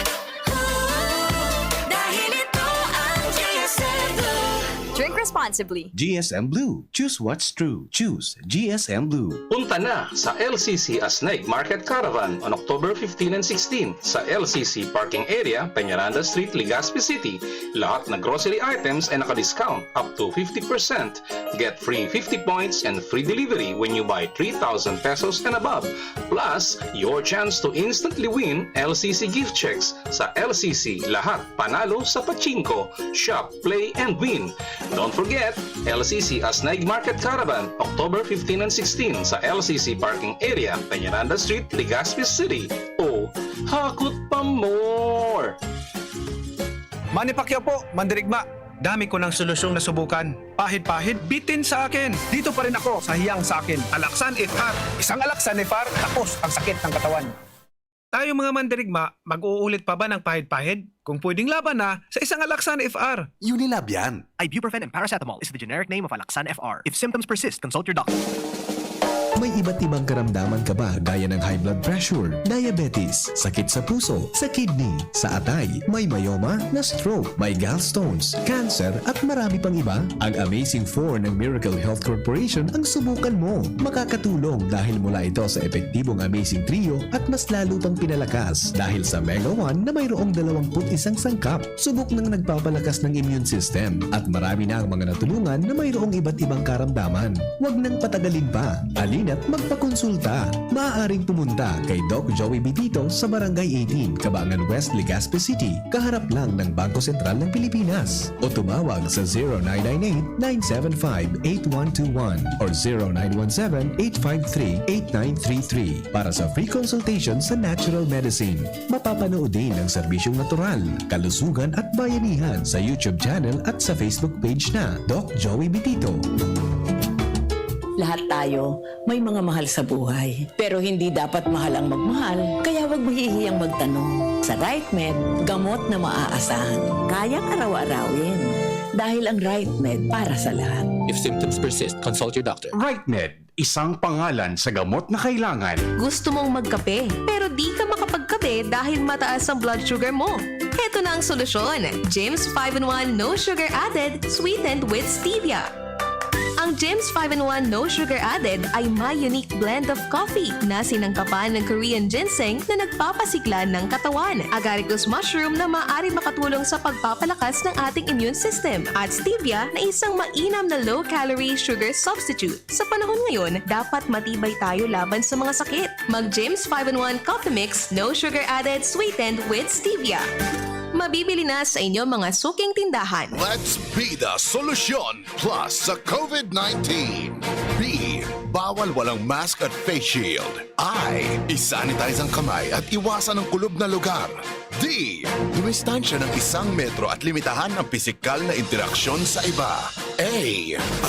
Dahil ito ang G S M Blue. Drink responsibly. G S M Blue. Choose what's true. Choose G S M Blue. Punta na sa L C C Asneg Market Caravan on October fifteen and sixteen sa L C C parking area, Peñaranda Street, Legazpi City. Lahat na grocery items ay naka-discount up to fifty percent. Get free fifty points and free delivery when you buy three thousand pesos and above. Plus, your chance to instantly win L C C gift checks. Sa L C C, lahat panalo sa pachinko. Shop, play, and win. Don't forget, L C C Asneg Market Caravan, October fifteen and sixteen sa L C C parking area, Peñaranda Street, Legazpi City. O, hakot pa more! Manny Pacquiao po, mandirigma. Dami ko ng solusyong nasubukan. Pahid-pahid, bitin sa akin. Dito pa rin ako sa hiyang sa akin. Alaxan F R. Isang Alaxan F R, tapos ang sakit ng katawan. Tayo mga mandirigma, mag-uulit pa ba ng pahid-pahid? Kung pwedeng laban na, sa isang Alaxan F R. Unilab yan. Ibuprofen and paracetamol is the generic name of Alaxan F R. If symptoms persist, consult your doctor. May iba't ibang karamdaman ka ba gaya ng high blood pressure, diabetes, sakit sa puso, sa kidney, sa atay, may myoma, na-stroke, may gallstones, cancer, at marami pang iba? Ang Amazing four ng Miracle Health Corporation ang subukan mo. Makakatulong dahil mula ito sa epektibong Amazing Trio at mas lalo pang pinalakas dahil sa Mega one na mayroong dalawang put isang sangkap. Subok nang nagpapalakas ng immune system at marami na ang mga natulungan na mayroong iba't ibang karamdaman. Huwag nang patagalin pa. Halina't magpakonsulta. Maaaring pumunta kay Doc Joey Bitito sa Barangay eighteen, Kabangan West, Legazpi City, kaharap lang ng Bangko Sentral ng Pilipinas. O tumawag sa zero nine nine eight, nine seven five, eight one two one or zero nine one seven, eight five three, eight nine three three para sa free consultation sa natural medicine. Mapapanood din ang serbisyong natural, kalusugan at bayanihan sa YouTube channel at sa Facebook page na Doc Joey Bitito. Lahat tayo may mga mahal sa buhay. Pero hindi dapat mahal ang magmahal, kaya huwag mahihiyang magtanong. Sa RightMed, gamot na maaasahan. Kayang araw-arawin. Dahil ang RightMed para sa lahat. If symptoms persist, consult your doctor. RightMed, isang pangalan sa gamot na kailangan. Gusto mong magkape, pero di ka makapagkape dahil mataas ang blood sugar mo. Heto na ang solusyon, James five in one No Sugar Added, sweetened with stevia. Ang Gems five in one No Sugar Added ay may unique blend of coffee na sinangkapan ng Korean ginseng na nagpapasigla ng katawan, agaricus mushroom na maaari makatulong sa pagpapalakas ng ating immune system, at stevia na isang mainam na low-calorie sugar substitute. Sa panahon ngayon, dapat matibay tayo laban sa mga sakit. Mag Gems five in one Coffee Mix, no sugar added, sweetened with stevia. Mabibili na sa inyong mga suking tindahan. Let's be the solution plus sa COVID nineteen. B, bawal walang mask at face shield. I, isanitize ang kamay at iwasan ang kulob na lugar. D, dumistansya ng isang metro at limitahan ang pisikal na interaksyon sa iba. A,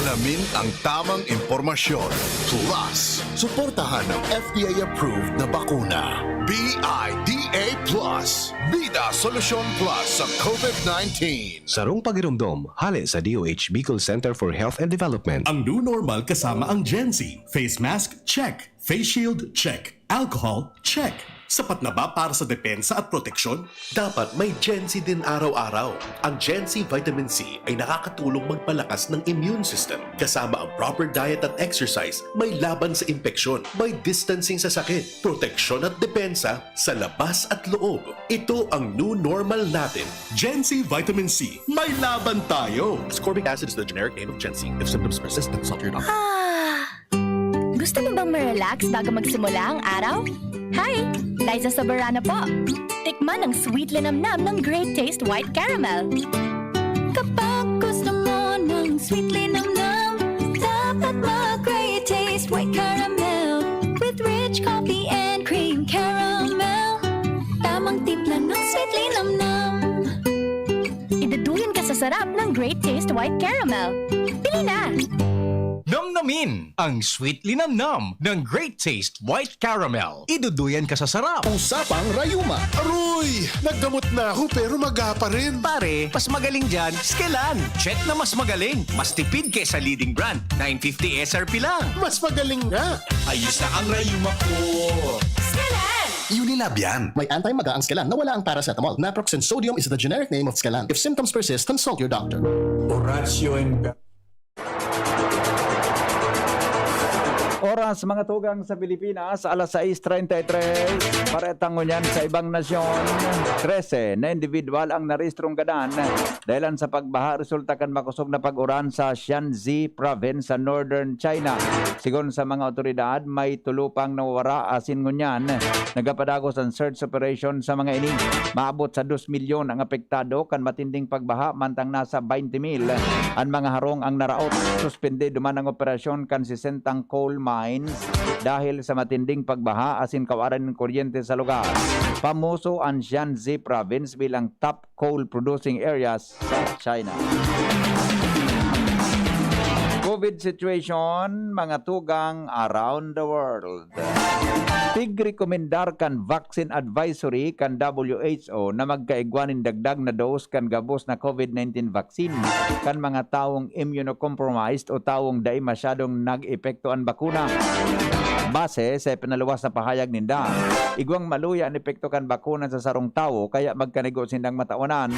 alamin ang tamang impormasyon. Plus, suportahan ang F D A-approved na bakuna. B I D A plus. Bida Solusyon Plus sa COVID nineteen. Sarong pagiromdom, hale sa D O H Bicol Center for Health and Development. Ang new normal kasama ang Gen Z. Face mask, check. Face shield, check. Alcohol, check. Sapat na ba para sa depensa at proteksyon? Dapat may Gen Z din araw-araw. Ang Gen Z Vitamin C ay nakakatulong magpalakas ng immune system. Kasama ang proper diet at exercise, may laban sa impeksyon, may distancing sa sakit, proteksyon at depensa sa labas at loob. Ito ang new normal natin. Gen Z Vitamin C, may laban tayo! Ascorbic acid is the generic name of Gen Z. If symptoms persist, consult your doctor. Ah! Gusto mo bang ma-relax bago magsimula ang araw? Hi! Liza Soberano po. Tikman ang sweet linamnam ng Great Taste White Caramel. Kapag gusto mo ng sweet linamnam, dapat mag Great Taste White Caramel with rich coffee and cream caramel. Tamang timpla ng sweet linamnam. Iduduyan ka sa sarap ng Great Taste White Caramel. Bili na! Namnamin ang sweet linamnam ng Great Taste White Caramel. Iduduyan ka sa sarap. Usapang Rayuma. Aroy! Naggamot na ako pero maga pa rin. Pare, mas magaling dyan, Skelan. Check na mas magaling. Mas tipid kesa leading brand. Nine fifty S R P lang. Mas magaling nga. Ayos na ang rayuma ko. Skelan! Unilab yan. May anti-maga ang Skelan na wala ang paracetamol. Naproxen sodium is the generic name of Skelan. If symptoms persist, consult your doctor. Horacio and Oras, mga tugang, sa Pilipinas, alas sais treinta y tres. Paretang ngunyan sa ibang nasyon, trese na individual ang narehistrong gadan dahilan sa pagbaha resulta kan makosog na pag-uran sa Shanxi Province sa Northern China. Sigon sa mga otoridad, may tulo pang nawawara asin ngunyan nagapadagos an search operation sa mga ini. Maabot sa dos milyon ang apektado kan matinding pagbaha, mantang nasa baynte mil an mga harong ang naraot. Suspende duman ang operasyon kan sesentang coal mines dahil sa matinding pagbaha asin kawaran nin kuryente sa lugar. Pamoso an Shanxi Province bilang top coal producing areas sa China. COVID situation, mga tugang around the world. Tigrekomendar kan Vaccine Advisory kan W H O na magkaigwa nin dagdag na dose kan gabos na COVID nineteen vaccine kan mga tawong immunocompromised o tawong dai masyadong nag-epekto an bakuna. Base sa pinaluwas na pahayag ninda, igwang maluya an epekto kan bakuna sa sarong tawo, kaya magkanigo sindang matawanan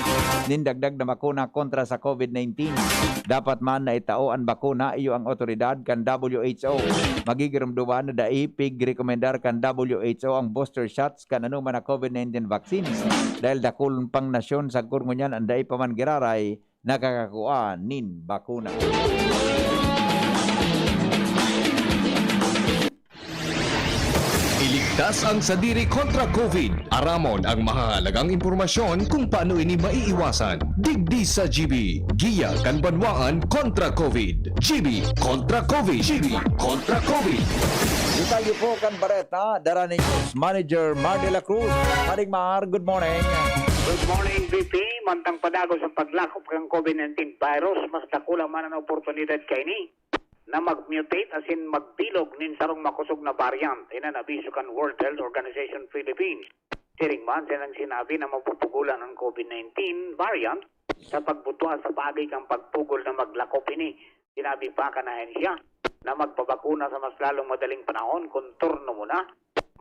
nin dagdag na bakuna kontra sa COVID nineteen. Dapat man na itao an bakuna, iyo ang otoridad kan W H O. Magigiromdoman na dai pigrekomendar kan W H O ang booster shots kan anoman na COVID nineteen vaccines, dahil dakul pang nasyon sagkod ngunyan an dai pa man giraray nakakakua nin bakuna. Iligtas ang sadiri kontra COVID. Aramon ang mahahalagang impormasyon kung paano ini maiiwasan. Digdi sa G B, Giya kan Banwaan kontra COVID. G B kontra COVID. G B kontra COVID. Detalye po kan bareta, dara ni News Manager Mar de la Cruz. Paring Mar, good morning. Good morning, V P. Mantang padagos ang paglakop kan COVID nineteen virus, mas dakula man an oportunidad kaini na mag-mutate asin magbilog nin sarong makosog na variant. Iyan an abiso kan World Health Organization Philippines. Siring man sa ilang sinabi na mapupugolan an COVID nineteen variant sa pagbutwa sa paagi kan pagpugol na maglakop ini. Sinabi pa kan ahensya na magpabakuna sa mas lalong madaling panahon kun turno mo na.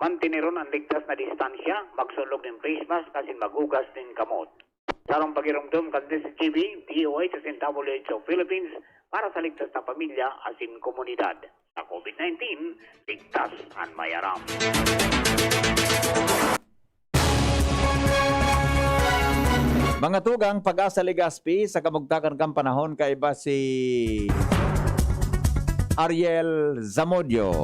Manteneron an ligtas na distansya, magsulog nin face mask asin maghugas nin kamot. Sarong pagiromdom kan D Z G B, D O H asin W H O Philippines para sa ligtas na pamilya asin komunidad. Sa COVID nineteen, ligtas an may aram. Mga tugang, Pag-asa Legazpi, sa kamugtakan kan panahon, kaiba si Ariel Zamudio.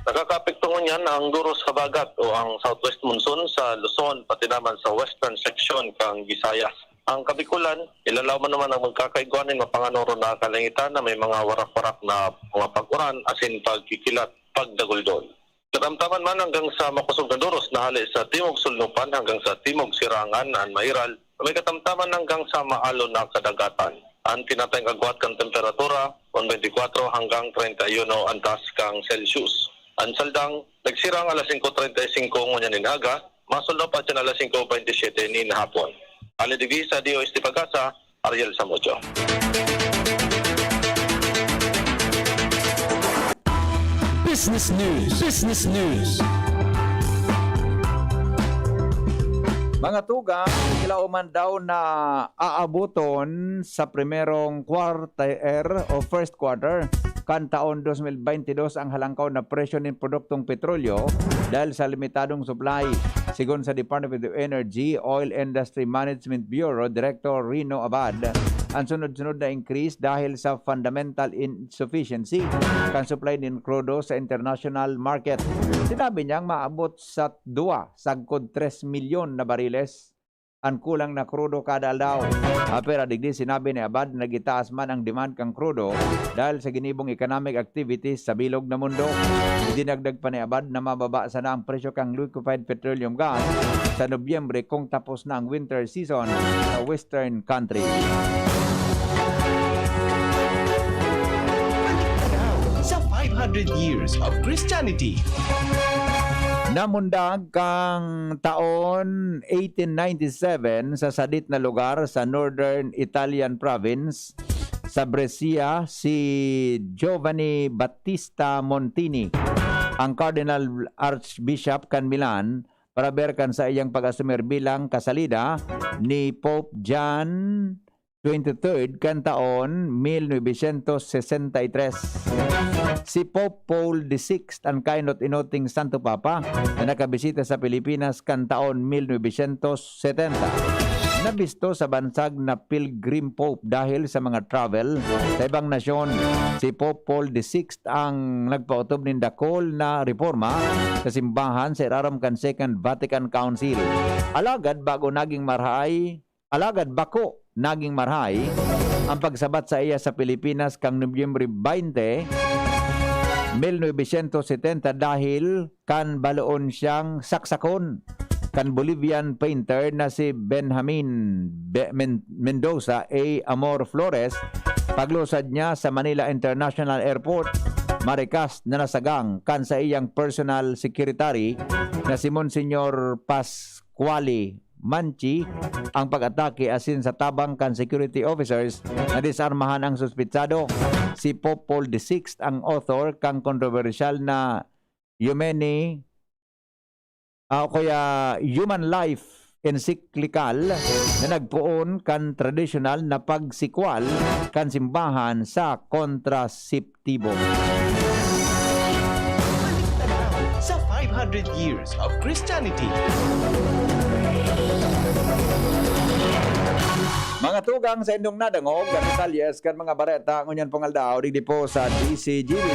Nakakaapekto ngunyan ang Duros Habagat o ang southwest monsoon sa Luzon, pati naman sa western section kan Visayas. Ang Kabikulan, ilalaw man naman ang magkakaigwa nin mapanganoron na kalangitan na may mga warak-warak na mga pag-uran asin pagkikilat, pagdaguldol. Katamtaman man hanggang sa makosog na duros na hale sa timog sulnupan hanggang sa timog sirangan an mairal, may katamtaman hanggang sa maalon na kadagatan. An tinatayong agwat kan temperatura, one twenty-four hanggang treinta y uno an taas kan Celsius. An saldang, nagsirang alas singko treinta y singko ngunyan nin aga, masulnop atyan alas singko baynte siyete nin hapon. Hale digdi sa D O S T Pag-asa, Ariel Samudio. Business News. Business News. Mga tugang, kilaoman daw na aaboton sa primerong quarter o first quarter kan taon dos mil baynte dos ang halangkaw na presyo nin produktong petrolyo dahil sa limitadong supply. Sigon sa Department of Energy, Oil Industry Management Bureau Director Rino Abad, ang sunod-sunod na increase dahil sa fundamental insufficiency kan supply nin krudo sa international market. Sinabi niyang maabot sa dua sagkod tres milyon na bariles an kulang na krudo kada aldaw. Apera digdi, sinabi ni Abad na nagitaas man ang demand kan krudo dahil sa ginibong economic activities sa bilog na mundo. Idinagdag pa ni Abad na mababa sana ang presyo kan liquefied petroleum gas sa Nobyembre kung tapos na ang winter season sa western country. Sa five hundred years of Christianity. Namundag kang taon eighteen ninety-seven sa sadit na lugar sa northern Italian province sa Brescia si Giovanni Battista Montini, ang Cardinal Archbishop kan Milan, para ber kan saiyang pag-asumir bilang kasalida ni Pope John twenty-third kan taon mil novecientos sesenta y tres. Si Pope Paul the Sixth an kainot-inoting Santo Papa na nakabisita sa Pilipinas kan taon mil novecientos setenta. Nabisto sa bansag na pilgrim pope dahil sa mga travel sa ibang nasyon. Si Pope Paul the Sixth ang nagpaotob nin dakul na reporma sa simbahan sa irarom kan Second Vatican Council. Alagad bago naging marhay, alagad bako naging marhay ang pagsabat saiya sa Pilipinas kan Nobyembre baynte, mil novecientos setenta dahil kan baloon siyang saksakon kan Bolivian painter na si Benjamin Be-, Men-, Mendoza A. Amor Flores Paglusad niya sa Manila International Airport, marikas na nasagang kan saiyang personal secretary na si Monsignor Pasquale Manchi ang pag-atake asin sa tabang kan security officers, nadisarmahan ang suspitsado. Si Pope Paul the Sixth ang author kan kontrobersyal na Humani, ah, o kaya Human Life encyclical na nagpoon kan tradisyonal na pagsikwal kan simbahan sa kontraseptibo. Sa five hundred years of Christianity. Mga tugang, sa indong nadangog, ang detalyes kan mga bareta ngunyan pong aldaw digdi po sa D C G B.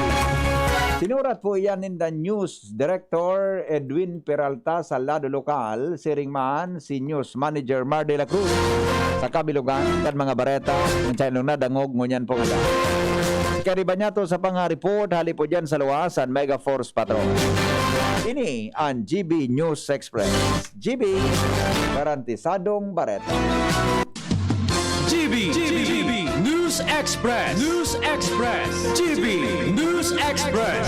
Sinurat po iyan ninda News Director Edwin Peralta sa lado lokal, siring man si News Manager Mar de la Cruz. Sa kabilugan kan mga bareta, ngunyan sa indong nadangog ngunyan pong aldaw. Kariba niya to sa panga-report, hali po dyan sa luwasan, Mega Force Patrol. Ini ang G B News Express. G B, garantisadong bareta. G B, G B, News Express, News Express, G B News Express.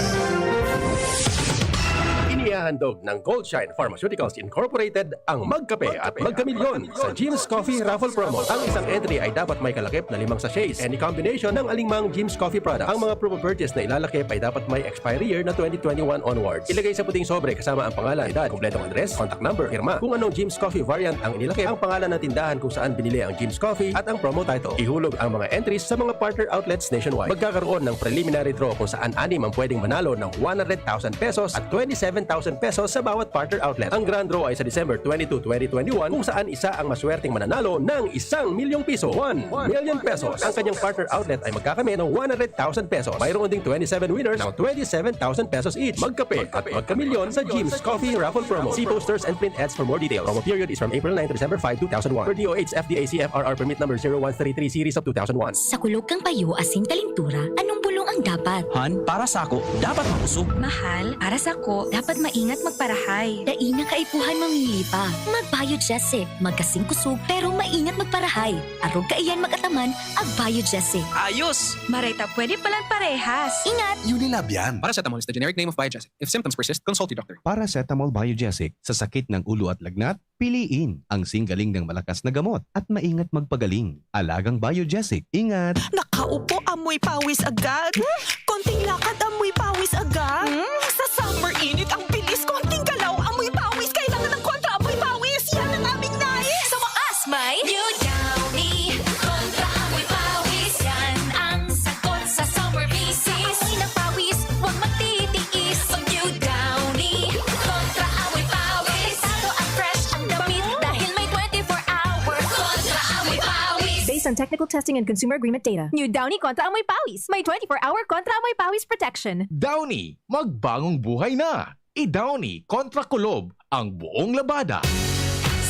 Inihahandog ng Goldshine Pharmaceuticals Incorporated ang Magkape at Magkamilyon sa Jim's Coffee Raffle Promo. Ang isang entry ay dapat may kalakip na limang sachets, any combination ng alinmang Jim's Coffee product. Ang mga promo purchase na ilalakip ay dapat may expiry year na twenty twenty-one onwards. Ilagay sa puting sobre kasama ang pangalan, edad, kompletong address, contact number, pirma. Kung anong Jim's Coffee variant ang inilakip, ang pangalan ng tindahan kung saan binili ang Jim's Coffee at ang promo title. Ihulog ang mga entries sa mga partner outlets nationwide. Magkakaroon ng preliminary draw kung saan anim ang pwedeng manalo ng one hundred thousand pesos at twenty-seven thousand pesos sa bawat partner outlet. Ang grand draw ay sa December twenty-two, twenty twenty-one, kung saan isa ang maswerteng mananalo ng isang milyong piso, one million pesos. Ang kanyang partner outlet ay magkakamit ng one hundred thousand pesos. Mayroon ding twenty-seven winners ng twenty-seven thousand pesos each. Magkape at magkamilyon sa Jim's Coffee Raffle Promo. See posters and print ads for more details. Promo period is from April nine to December five, two thousand one. Per D O H F D A C F R R Permit Number zero one three three Series of two thousand one. Sa kulog kan payo asin kalintura, anong bulong ang dapat? Han, para sako, dapat makusog. Mahal, para sako, dapat maingat magparahay. Dai na kaipuhan mamili pa. Mag-Biogesic, magkasing kusog pero maingat magparahay. Arog kaiyan mag-ataman, ag-Biogesic. Ayos! Maray ta pwede palan parehas. Ingat! Unilabian. Paracetamol is the generic name of Biogesic. If symptoms persist, consult your doctor. Paracetamol Biogesic sa sakit ng ulo at lagnat, piliin ang singgaling ng malakas na gamot at maingat magpagaling. Alagang Biogesic. Ingat! Nakaupo, amoy pawis agad. Konting lakad, amoy pawis agad. Hmm? Sa summer init, ang bilis. Konting galaw, amoy pawis. Kailangan ng kontra amoy pawis. Yan ang aming nais. Sa wakas, may New Downy. Kontra amoy pawis. Yan ang sagot sa summer misis. Amoy ng pawis, huwag magtitiis. Mag New Downy. Kontra amoy pawis. Delikado at fresh ang damit dahil may twenty-four hour kontra amoy pawis. Based on technical testing and consumer agreement data, New Downy Kontra Amoy Pawis. May twenty-four hour Kontra Amoy Pawis protection. Downy, magbangong buhay na! I-Downy kontra kulob ang buong labada.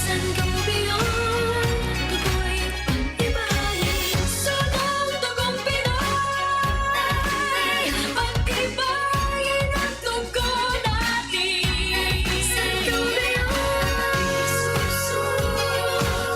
Sangobion, tukoy, pag-ibahin. Sabang tugong Pinoy. Pag-ibahin ang tugon natin. Sangobion, suso.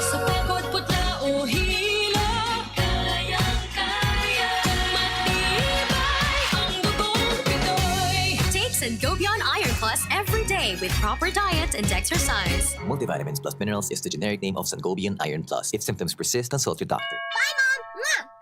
Sa pagod, putla o hilo. Kayang-kaya. Matibay ang dugong Pinoy. Take Sangobion Iron Plus every day with proper diet and exercise. Multivitamins plus minerals is the generic name of Sangobion Iron Plus. If symptoms persist, consult your doctor.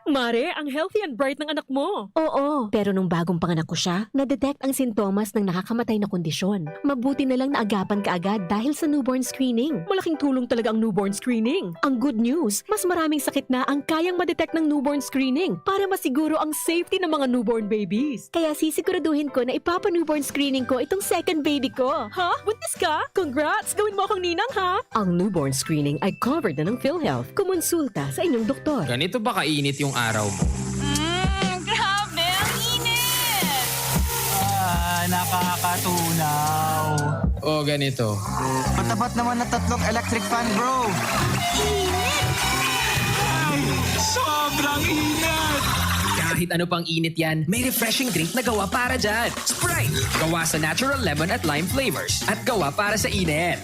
Mare, ang healthy and bright ng anak mo. Oo, pero nung bagong panganak ko siya, na-detect ang sintomas ng nakakamatay na kondisyon. Mabuti na lang naagapan kaagad dahil sa newborn screening. Malaking tulong talaga ang newborn screening. Ang good news, mas maraming sakit na ang kayang ma-detect ng newborn screening para masiguro ang safety ng mga newborn babies. Kaya sisiguraduhin ko na ipapa-newborn screening ko itong second baby ko. Ha? Buntis ka? Congrats! Gawin mo akong ninang, ha? Ang newborn screening ay covered na ng PhilHealth. Kumonsulta sa inyong doktor. Ganito ba kainit yung araw mo? Mm, grabe, ang init! Ah, nakakatunaw. O ganito. Matapat naman na tatlong electric fan, bro. Init! Ay, sobrang init! Kahit ano pang init yan, may refreshing drink na gawa para dyan. Sprite! Gawa sa natural lemon at lime flavors. At gawa para sa init.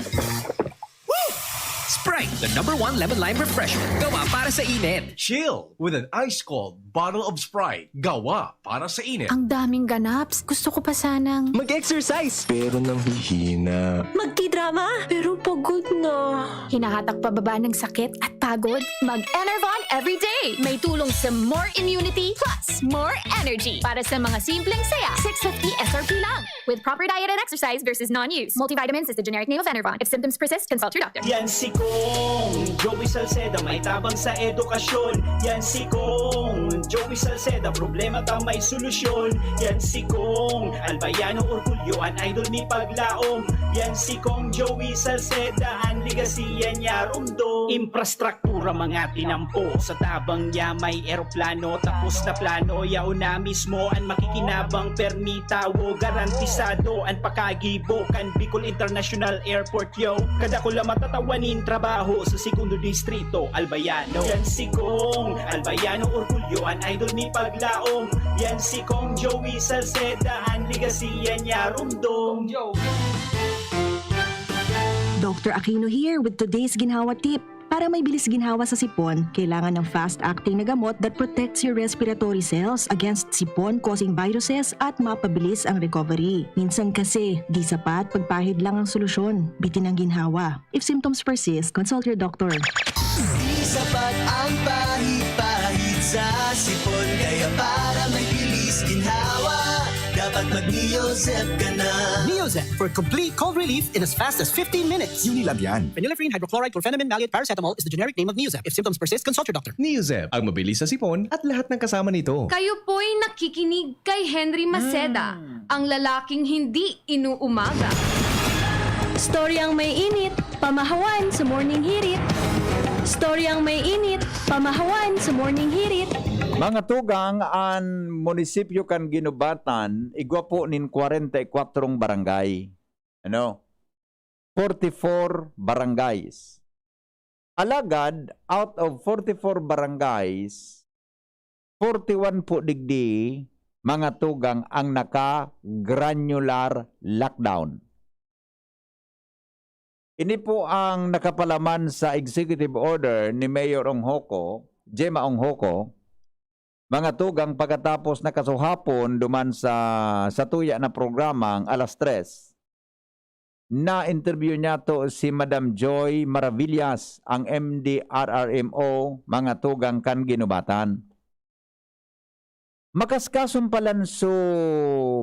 Sprite! The number one lemon lime refreshment. Gawa para sa init. Chill with an ice cold bottle of Sprite. Gawa para sa init. Ang daming ganaps. Gusto ko pa sanang... Mag-exercise! Pero nanghihina. Magtidrama, pero pagod na. Hinahatak pababa ng sakit at pagod? Mag-Enervon everyday! May tulong sa more immunity plus more energy. Para sa mga simpleng saya, six fifty S R P lang. With proper diet and exercise, there's is non-use. Multivitamins is the generic name of Enervon. If symptoms persist, consult your doctor. Yan si Kong Joey Salceda, may tabang sa edukasyon. Yan si Kong Joey Salceda, problema ta may solusyon. Yan si Kong Albayano Orgulyo, an idol ni Paglaom. Yan si Kong Joey Salceda, an legacy yan niya rumdom. Infrastruktura mga tinampo, sa tabang niya may eroplano. Tapos na plano, yaon na mismo an makikinabang permi tawo, garantisado an pakagibo kan Bicol International Airport, yo. Kadakula matatawa nin trabaho sa Segundo Distrito, Albayano. Yan si Kong Albayano Orgulyo, an idol ni Paglaom. Yan si Kong Joey Salceda, an legacy yan niya rumdom. Doctor Aquino here with today's ginhawa tip. Para may bilis ginhawa sa sipon, kailangan ng fast-acting na gamot that protects your respiratory cells against sipon-causing viruses at mapabilis ang recovery. Minsan kasi, di sapat pagpahid lang ang solusyon. Bitin ang ginhawa. If symptoms persist, consult your doctor. Di sapat ang pahid-pahid sa sipon. Kaya para may bilis ginhawa, dapat mag-Neozep ka na. Neozep for complete cold relief in as fast as fifteen minutes. Unilab yan. Phenylephrine hydrochloride chlorphenamine maleate paracetamol is the generic name of Neozep. If symptoms persist, consult your doctor. Neozep, ang mabilis sa sipon at lahat ng kasama nito. Kayo po'y nakikinig kay Henry Maceda, ang lalaking hindi inuumaga. Storyang may init, pamahawan sa morning hirit. Storyang may init, pamahawan sa morning hirit. Mga tugang, an munisipyo kan Guinobatan igwa po nin kwarenta y kwatrong barangay. Ano? Forty-four barangays. Alagad, out of forty-four barangays, forty-one po digdi, mga tugang, ang naka-granular lockdown. Ini po ang nakapalaman sa executive order ni Mayor Onghoco, Gemma Onghoco, mga tugang, pagkatapos na kasuhapon duman sa satuya na programang Alas Tres, na-interview niyato si Madam Joy Maravillas, ang M D R R M O, mga tugang, kan Guinobatan. Makaskason palan so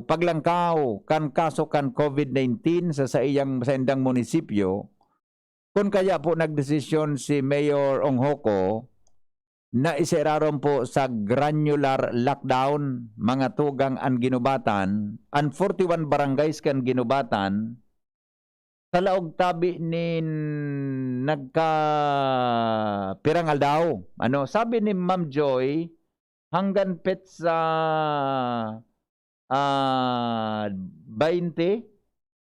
paglangkaw kan kaso kan COVID nineteen sa saiyang, saindang munisipyo, kun kaya po nagdesisyon si Mayor Onghoco na iseraron po sa granular lockdown, mga tugang, an Guinobatan, an forty-one barangays kan Guinobatan, sa laog tabi nin nagka pirang aldaw. Ano, sabi ni Ma'am Joy, hanggang petsa, ah, baynte,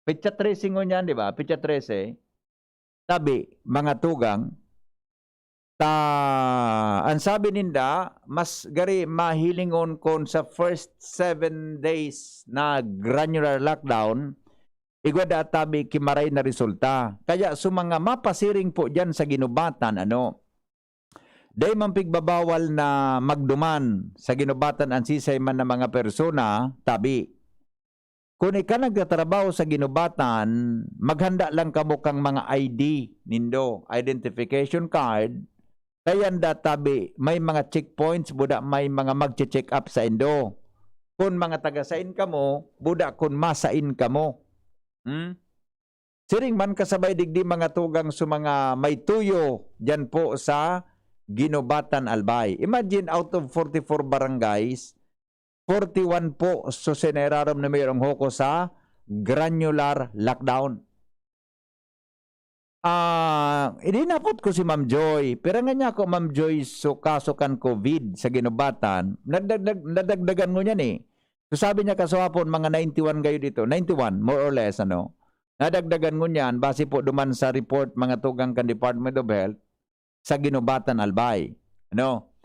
petsa trese ngunyan, di ba? Petsa trese. Sabi, mga tugang, ta, an sabi ninda, mas gari mahilingon kon sa first seven days na granular lockdown, igwa daa tabi ki maray na resulta. Kaya sa mga mapasiring po diyan sa Guinobatan, ano, dai man pigbabawal na magduman sa Guinobatan an sisay man na mga persona, tabi. Kun ika nagtatrabaho sa Guinobatan, maghanda lang kamo kang mga I D nindo, identification card, kaya nda tabi may mga checkpoints, buda may mga magche-check up saindo. Kun mga taga-sain kamo, buda kun masain kamo. Hmm? Siring man kasabay digdi, mga tugang, sa mga may tuyo diyan po sa Guinobatan, Albay. Imagine, out of forty-four barangays, forty-one po so sinerarom ni Mayor Onghoco sa granular lockdown. Ah, idinapot ko si Ma'am Joy. Pira nga niya ako, Ma'am Joy, so kaso kan COVID sa Guinobatan, nadagdag, nadagdagan ngunyan eh. So sabi niya, kasuhapon, mga ninety-one gayo dito. Ninety-one, more or less, ano. Nadagdagan ngunyan, base po duman sa report, mga tugang kan Department of Health, sa Guinobatan, Albay. Ano?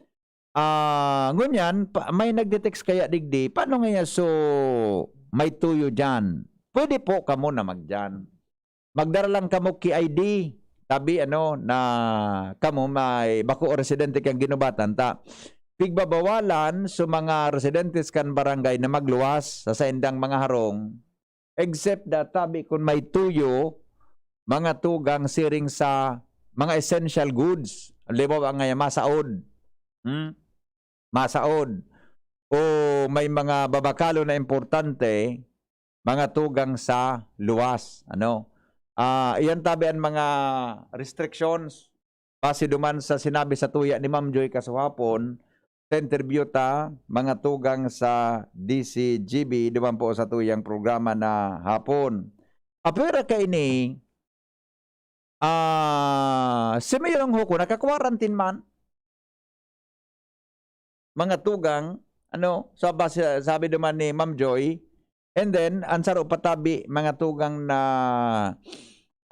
Ah, ngunyan, pa, may nagte-text kaya digdi, "Paano nga yan? So, may tuyo diyan?" Pwede po kamo na magdiyan. Magdara lang kamo ki I D, Tabi, ano, na kamo may bako o residente kan ginubatan ta, pigbabawalan sa mga residentes kan barangay na magluwas sa saindang mga harong, except da tabi kun may tuyo, mga tugang siring sa mga essential goods. Halimbawa, nga masaod. Hmm? Masaod. O may mga babakalon na importante, mga tugang sa luwas. Ano? Ah, iyan tabi an mga restrictions. Base duman sa sinabi sa tuya ni Ma'am Joy kasuhapon, sa interview ta, mga tugang sa D C G B, duman po sa tuyang programa na hapon. Apwera kaini, ah, si Mayor ang huko, naka-quarantine man. Mga tugang, ano, sa base, sabi duman ni Ma'am Joy, and then, ang saro pa tabi, mga tugang na,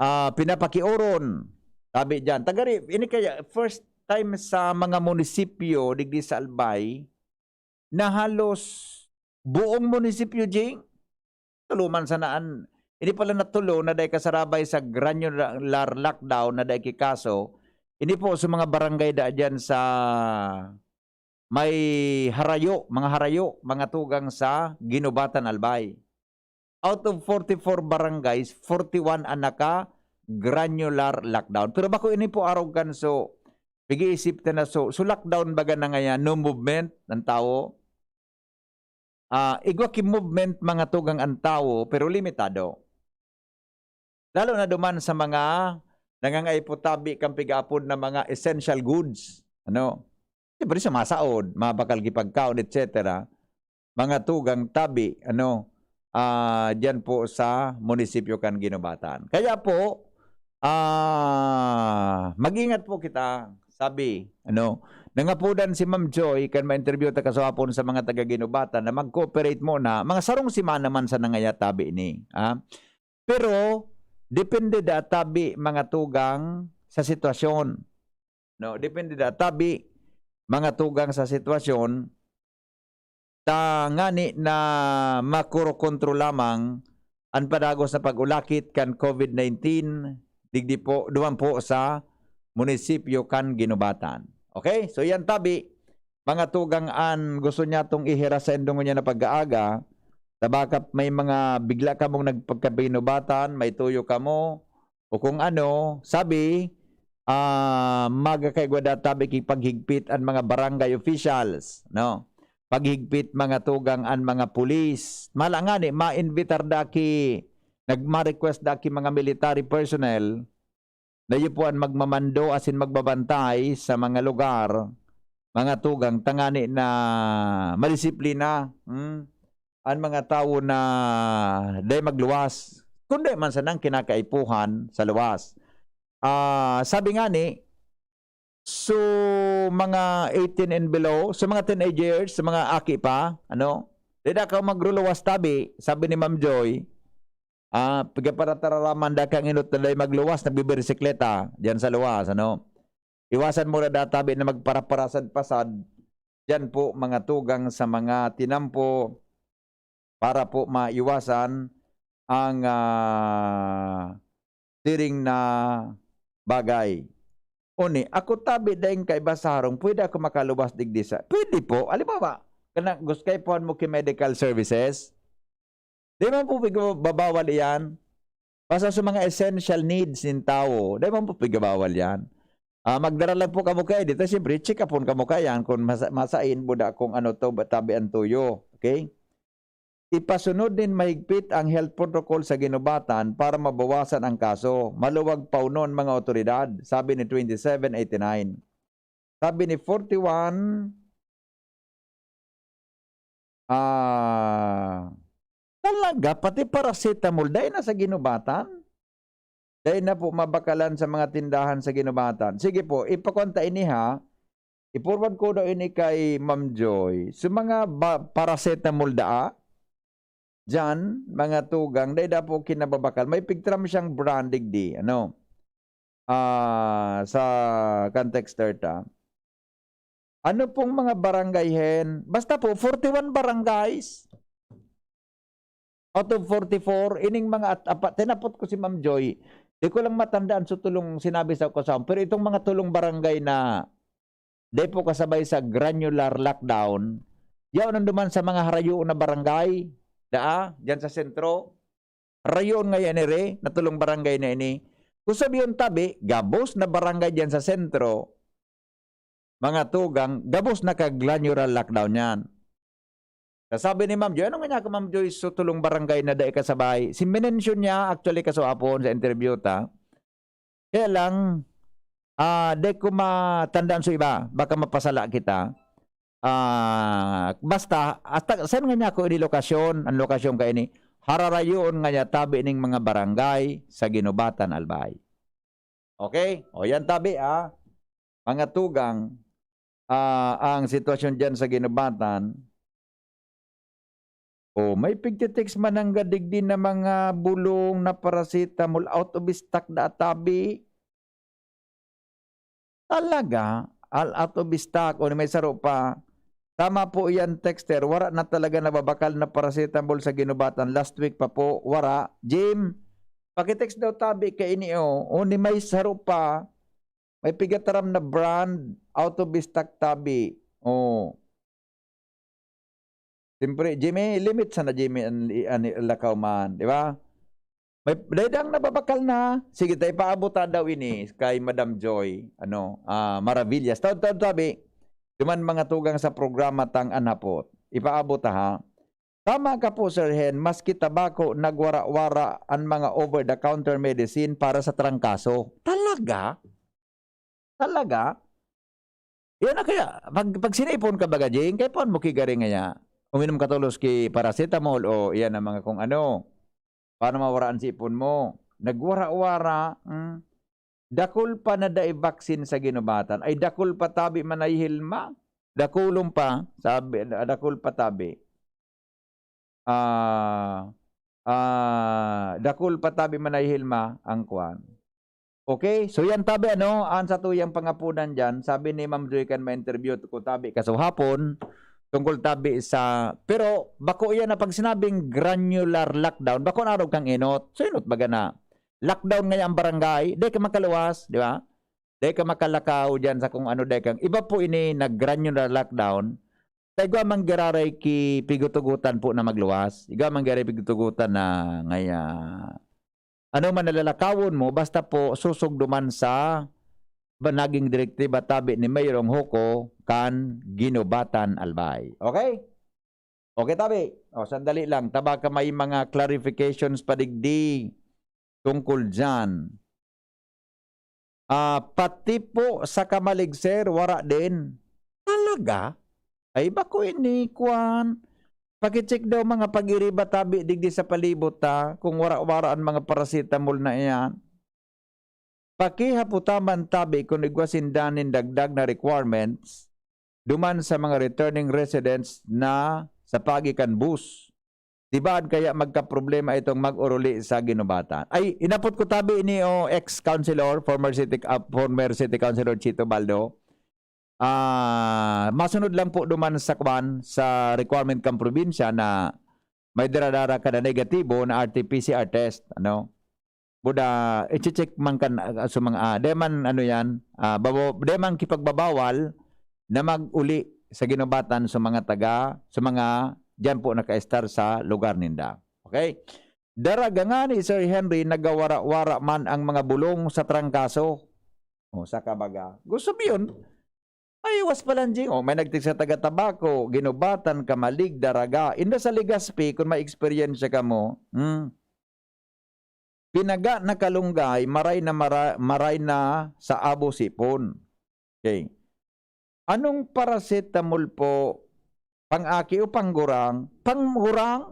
ah, pinapakioron. Tabi diyan. Tagari, ini kaya, first time sa mga munisipyo, digdi sa Albay, na halos buong munisipyo, Jing, tulo man sana an, ini pala na tulo na dai kasarabay sa granular lockdown na dai ki kaso. Ini po sa mga barangay da diyan sa may harayo, mga harayo, mga tugang sa Ginubatan, Albay. Out of forty-four barangays, forty-one an naka granular lockdown. Pero bako ini po arog kan so, pag-iisip ta na so, so lockdown baga na ngayon, no movement ng tao. Ah, igwa ki movement mga tugang ang tao, pero limitado. Lalo na duman sa mga nangangaipo tabi kan pig-aapod na mga essential goods. Ano? Siyempre sa masaod, mabakal ki pagkaon, et cetera. Mga tugang tabi, ano, ah, diyan po sa munisipyo kan Ginubatan. Kaya po, ah, mag-ingat po kita, sabi, ano, nangapodan si Ma'am Joy kan ma-interview ta kaswapon sa mga taga Ginubatan na mag-cooperate muna, mga sarong semana man sa nangaya tabi ni, ah. Pero, depende da tabi mga tugang sa sitwasyon. No, depende da tabi mga tugang sa sitwasyon, tangani na makurokontro lamang an padagos na pag-ulakit kan COVID nineteen, digdi po, duman po sa munisipyo kan Ginubatan. Okay? So, yan tabi, mga tugang an gusto niya tong ihiras sa indong niya na pag-aaga, ta baka may mga bigla kamong nagpagkaginubatan, may tuyo kamo, o kung ano, sabi, ah, magakaigwa da tabi ki paghigpit an mga barangay officials, no? Paghigpit mga tugang an mga pulis. Mala ngani, maimbitar da ki, nagma-request da ki mga military personnel, na iyo po an magmamando asin magbabantay sa mga lugar, mga tugang, tangani na madisiplina, hmm? An mga tawo na dai magluwas, kundi man sanang kinakaipuhan sa luwas. Ah, sabi ngani, so mga eighteen and below, so mga teenagers, sa mga aki pa, ano, dai da kaw magruluwas tabi, sabi ni Ma'am Joy. Ah, pagkaparatararaman da kang inot na dai magluwas, nagbibirsikleta diyan sa luwas, ano. Iwasan mo na da tabi na magparaparasan-pasad diyan po, mga tugang, sa mga tinampo para po maiwasan ang, ah, siring na bagay. Oni, ako tabi daing kaiba sa harong, pwede ako makaluwas digdi sa, pwede po. Halimbawa, kana, gusto kaipuhan mo ki medical services, di man po pigbabawal iyan. Basta sa mga essential needs nin tawo, di man po pigbabawal yan. Ah, magdara lang po kamo kay dito, siyempre, check upon kamo kaiyan kung masa-, masain po da kung ano to, ba-, tabi ang tuyo. Okay? Ipasunod nin mahigpit ang health protocol sa Ginubatan para mabawasan ang kaso. Maluwag paunon mga otoridad, sabi ni twenty-seven eighty-nine. Sabi ni forty-one, ah, talaga, pati paracetamol, dai na sa Ginubatan? Dai na po mabakalan sa mga tindahan sa Ginubatan. Sige po, ipakuan ta ini ha. I-forward ko daw ini kay Ma'am Joy. Sa mga ba-, paracetamol daa, diyan, mga tugang, dai da po kinababakal. May pigtram siyang brand digdi, ano? Ah, sa kan texter ta. Ano pong mga barangay hen? Basta po, forty-one barangays. Out of forty-four, ining mga at-, apa-, tinapot ko si Ma'am Joy, Di ko lang matandaan sa tulong sinabi sa kasama. Pero itong mga tulong barangay na di po kasabay sa granular lockdown, yaon ang duman sa mga harayoon na barangay, daa, diyan sa sentro. Harayoon nga yan, ere, na tulong barangay na ini. Kung sabihin tabi, gabos na barangay diyan sa sentro, mga tugang, gabos na ka granular lockdown yan. Kasabi ni Ma'am Joy, ano nga niya ka, Ma'am Joy, sa tulong barangay na dai kasabay? Si minention niya, actually, kaswapon sa interview ta. Kaya lang, ah, di ko matandaan sa iba. Baka mapasala kita. Ah, basta, hasta, saan nga niya ako ini lokasyon? Ang lokasyon ka ini, hararayoon nga niya, tabi ning mga barangay sa Ginubatan, Albay. Okay? O, yan tabi, ah. Mga tugang, ah, ang sitwasyon diyan sa Ginubatan. O, may pigtitext man ang gadigdi na mga bulong na paracetamol out of stock da tabi. Talaga? Al-, out of stock. O, may saro pa. Tama po yan, texter. Wara na talaga nababakal na paracetamol sa Ginubatan. Last week pa po, wara. Jim, pakitext daw tabi kaini, o. O, ni may saro pa. May pigataram na brand, out of stock tabi. O. Siyempre, Jimmy, limit sana, Jimmy, an, an, lakaw man, di ba? May, dahil ang nababakal na, sige, ta, ipaabot ta daw ini kay Madam Joy, ano, ah, Maravillas. Taon-taon tabi, duman mga tugang sa programa tang anapot. Ipaabot ta, ha? Tama ka po, Sir Hen, maski tabako, nagwara-wara an mga over-the-counter medicine para sa trangkaso. Talaga? Talaga? Yan na kaya, pag, pag sinipon ka baga, Jing, kaya paon mo ki gari ngaya? Uminom ka tolos ki paracetamol o iyan ang mga kung ano. Paano mawara an sipon mo? Nagwara-wara, hmm? Dakul pa na dai vaccine sa Ginubatan. Ay, dakul pa tabi manayhilma. Dakulon pa, sabi, dakul pa tabi. Ah, ah, dakul pa tabi manayhilma ang kwan. Okay? So, yan tabi, ano, ang satuyang pangapunan diyan, sabi ni Ma'am Joy kan ma-interview ko tabi kasuhapon, tungkol tabi sa, pero bako yan na pag sinabing granular lockdown, bako na arog kang enot. So, enot baga na. Lockdown ngayon ang barangay, di ka makaluwas, di ba? Di ka makalakaw diyan sa kung ano, di kang, iba po ini, nag-granular lockdown. Ta igwa man giraray ki pigutugutan po na magluwas. Igwa man giraray pigutugutan na ngaya. Ano man nalalakawon mo, basta po susog duman sa ba naging direktiba tabi ni Mayor Ong Huko kan Ginubatan Albay. Okay? Okay, tabi. O, sandali lang. Taba ka may mga clarifications pa digdi tungkol dyan. Ah, pati po sa Kamalig, sir, wara din. Talaga? Ay, bako ini, kwan. Pakicheck daw mga pag-iriba tabi digdi sa palibot, ta, kung wara-wara ang mga paracetamol na iyan. Pakihaputa man tabi kung igwa sinda nin dagdag na requirements duman sa mga returning residents na sa pagi kan bus. Di ba kaya magkaproblema itong mag-uruli sa Ginubatan? Ay, inapot ko tabi ni, o, ex-councilor, former city, ah, former city councilor Chito Baldo. Ah, masunod lang po duman sa kwan, sa requirement kan probinsya na may dara-dara ka na negatibo na R T P C R test, ano? Buda, i-check man kan, ah, sa mga, ah, di man, ano yan, ah, babaw-, di man kipagbabawal na mag-uli sa Ginubatan sa mga taga, sa mga diyan po naka-estar sa lugar ninda. Okay? Daraga nga ni Sir Henry, nagawara-wara man ang mga bulong sa trangkaso. O, sa kabaga. Gusto mo yun? Ay, iwas pa lang, Jing. O, may nagtig sa taga Tabaco, Ginubatan, Kamalig, Daraga. Inda sa Legazpi, kung may eksperyensya ka mo, hmm, pinaga na kalunggay, maray na mara-, maray na sa abo sipon. Okay. Anong paracetamol po? Pang-aki o panggurang? Panggurang?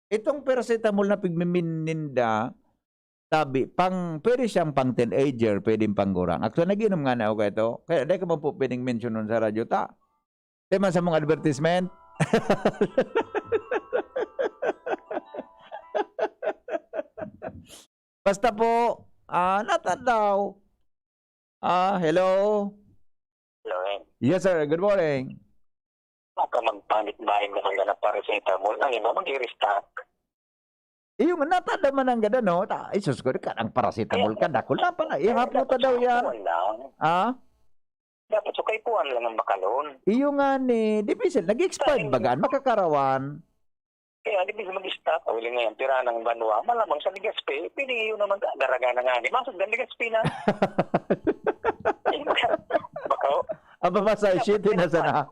Itong paracetamol na pigmimininda, tabi, pang, pwede siyang pang teenager, pwedeng panggurang. Actually, nag-inom nga na ako ito. Kaya di ka man po pwedeng mentionon sa radyo, ta? Di man sa mong advertisement. Basta po, ah, natadaw. Ah, hello? Hello, eh. Yes, sir. Good morning. Baka magpanik-bahin naman na ng paracetamol. Ang iba, mag-i-restock. Iyo nga, natada man ang gada, no? Ta, ay, sus ko, ka, ang paracetamol ka, dakul na pala. Ihaplo ta daw yan. Kaipuhan lang. Ah? Dapat sa kaipuhan lang ang bakalon. Iyo nga ni, di bisan, nag-expired Sa baga, makakarawan. Kaya di bisan mag-stock, o, wala ngayon, tira ng banwa. Malamang sa Legazpi, pwede iyo naman, garaga na nga ni. Masod ng Legazpi na. Baka, Aba, masay, dapat city na sana.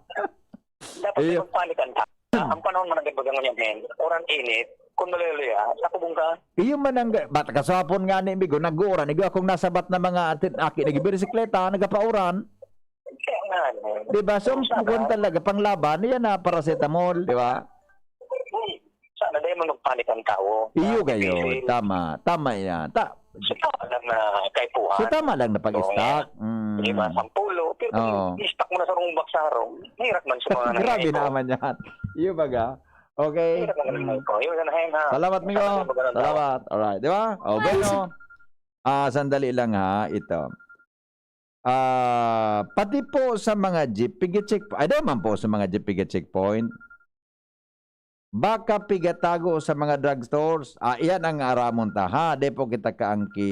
Dapat Iyo. Magpalitan ta. Ang panahon man ang gabagay ngunyan, hen, oran init, kung maluluya, sa kubong ka. Iyo man ang ga-, bat-, kasapon nga ni Migo, nag-uuran. Igo akong nasabat na mga atin, aki, nagbibisikleta, nagapauran. Kaya nga, no? Di ba? So, Sa ang kuwan talaga, panglaban, yan na paracetamol, di ba? Sana dahil mo magpanik ang tao. Iyo Ah, kayo, busy. Tama, tama yan. Ta-, So, tama lang na kaipuhan. So, tama lang na pag-stock. Oo, Mm. lima, sampulo, pero kung Oo. i-stock mo na sa rong box sa harong, mahirap man sa mga Grabe nangyayari ko. Naman yan. Iyo baga. Okay. Mahirap naman Mm. ang ko. Yun, yun, hen, ha? Salamat, Migo. Magandang araw. Salamat. Alright. Di ba? O, Ay, bueno. si- Ah, sandali lang, ha. Ito. Ah, pati po sa mga jeep, pigi-check po. Ay, di man po sa mga jeep, pigi-checkpoint. Baka pigatago sa mga drugstores. Ah, iyan ang aramon ta, ha? Di po kita kaangki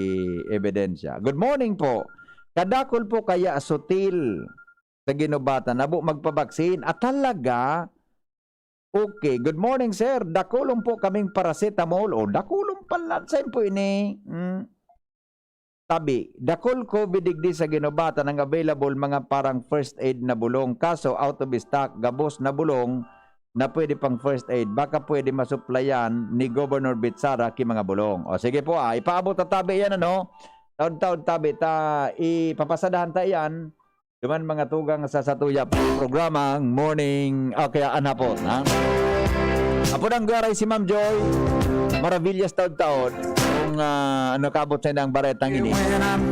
ebidensya. Good morning po. Kadakol po kaya sutil sa ginubatan. Nabo magpabaksin. Ah, talaga? Okay. Good morning, sir. Dakulon po kaming paracetamol. O, dakulon pala. Saan po ini? Hmm. Tabi, dakul ko bidigdi sa ginubatan ang available mga parang first aid na bulong. Kaso, out of stock, gabos na bulong na pwede pang first aid. Baka pwede masuplayan ni Governor Bitsara ki mga bulong. O, sige po, ah, ipaabot ta tabi yan, ano? Taod-taod tabi ta, ipapasadahan ta yan. Duman mga tugang sa satuya programang Morning, o kaya an hapon, ha? Apo ng garay si Ma'am Joy, maravillas taod-taod. Kung, ah, ano kabot sa inang baretang ini.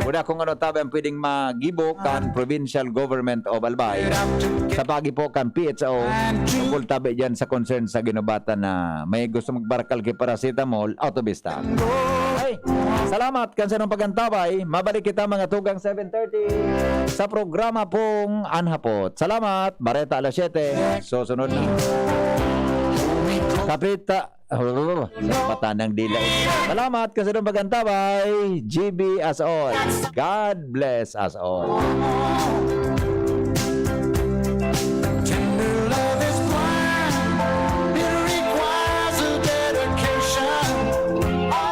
Wala kung ano tabi ang pwedeng magibo kan Provincial Government of Albay. Sa pagi po kan P H O, tungkol tabi dyan sa concern sa ginubatan na may gusto magbarakal kay paracetamol, out of stock. Ay, salamat kan sarong pagantabay. Mabalik kita mga tugang seven thirty sa programa pong Anhapot. Salamat. Bareta alas siyete. Susunod na. Kapita. Patan ng dila. Salamat kan sarong pagantabay. G B as all. God bless us all. Tender love is blind. It requires a dedication.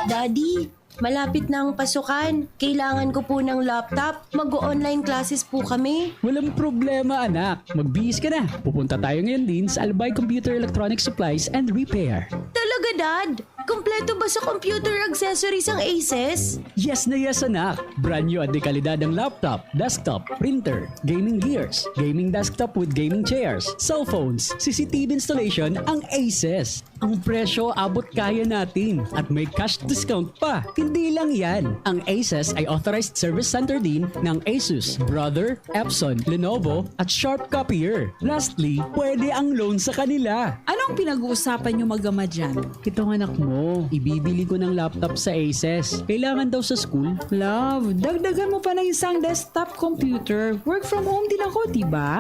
Daddy, malapit na ang pasukan. Kailangan ko po ng laptop. Mag-o-online classes po kami. Walang problema, anak. Magbihis ka na. Pupunta tayo ngayon din sa Albay Computer Electronic Supplies and Repair. Talaga, Dad? Kompleto ba sa computer accessories ang Aces? Yes na yes, anak. Brand new at dekalidad ang laptop, desktop, printer, gaming gears, gaming desktop with gaming chairs, cellphones, C C T V installation ang Aces. Ang presyo abot kaya natin at may cash discount pa. Hindi lang yan. Ang Aces ay authorized service center din ng Asus, Brother, Epson, Lenovo, at Sharp Copier. Lastly, pwede ang loan sa kanila. Anong pinag-uusapan niyo mag-ama dyan? Itong anak mo, ibibili ko ng laptop sa Aces. Kailangan daw sa school. Love, dagdagan mo pa ng isang desktop computer. Work from home din ako, di ba?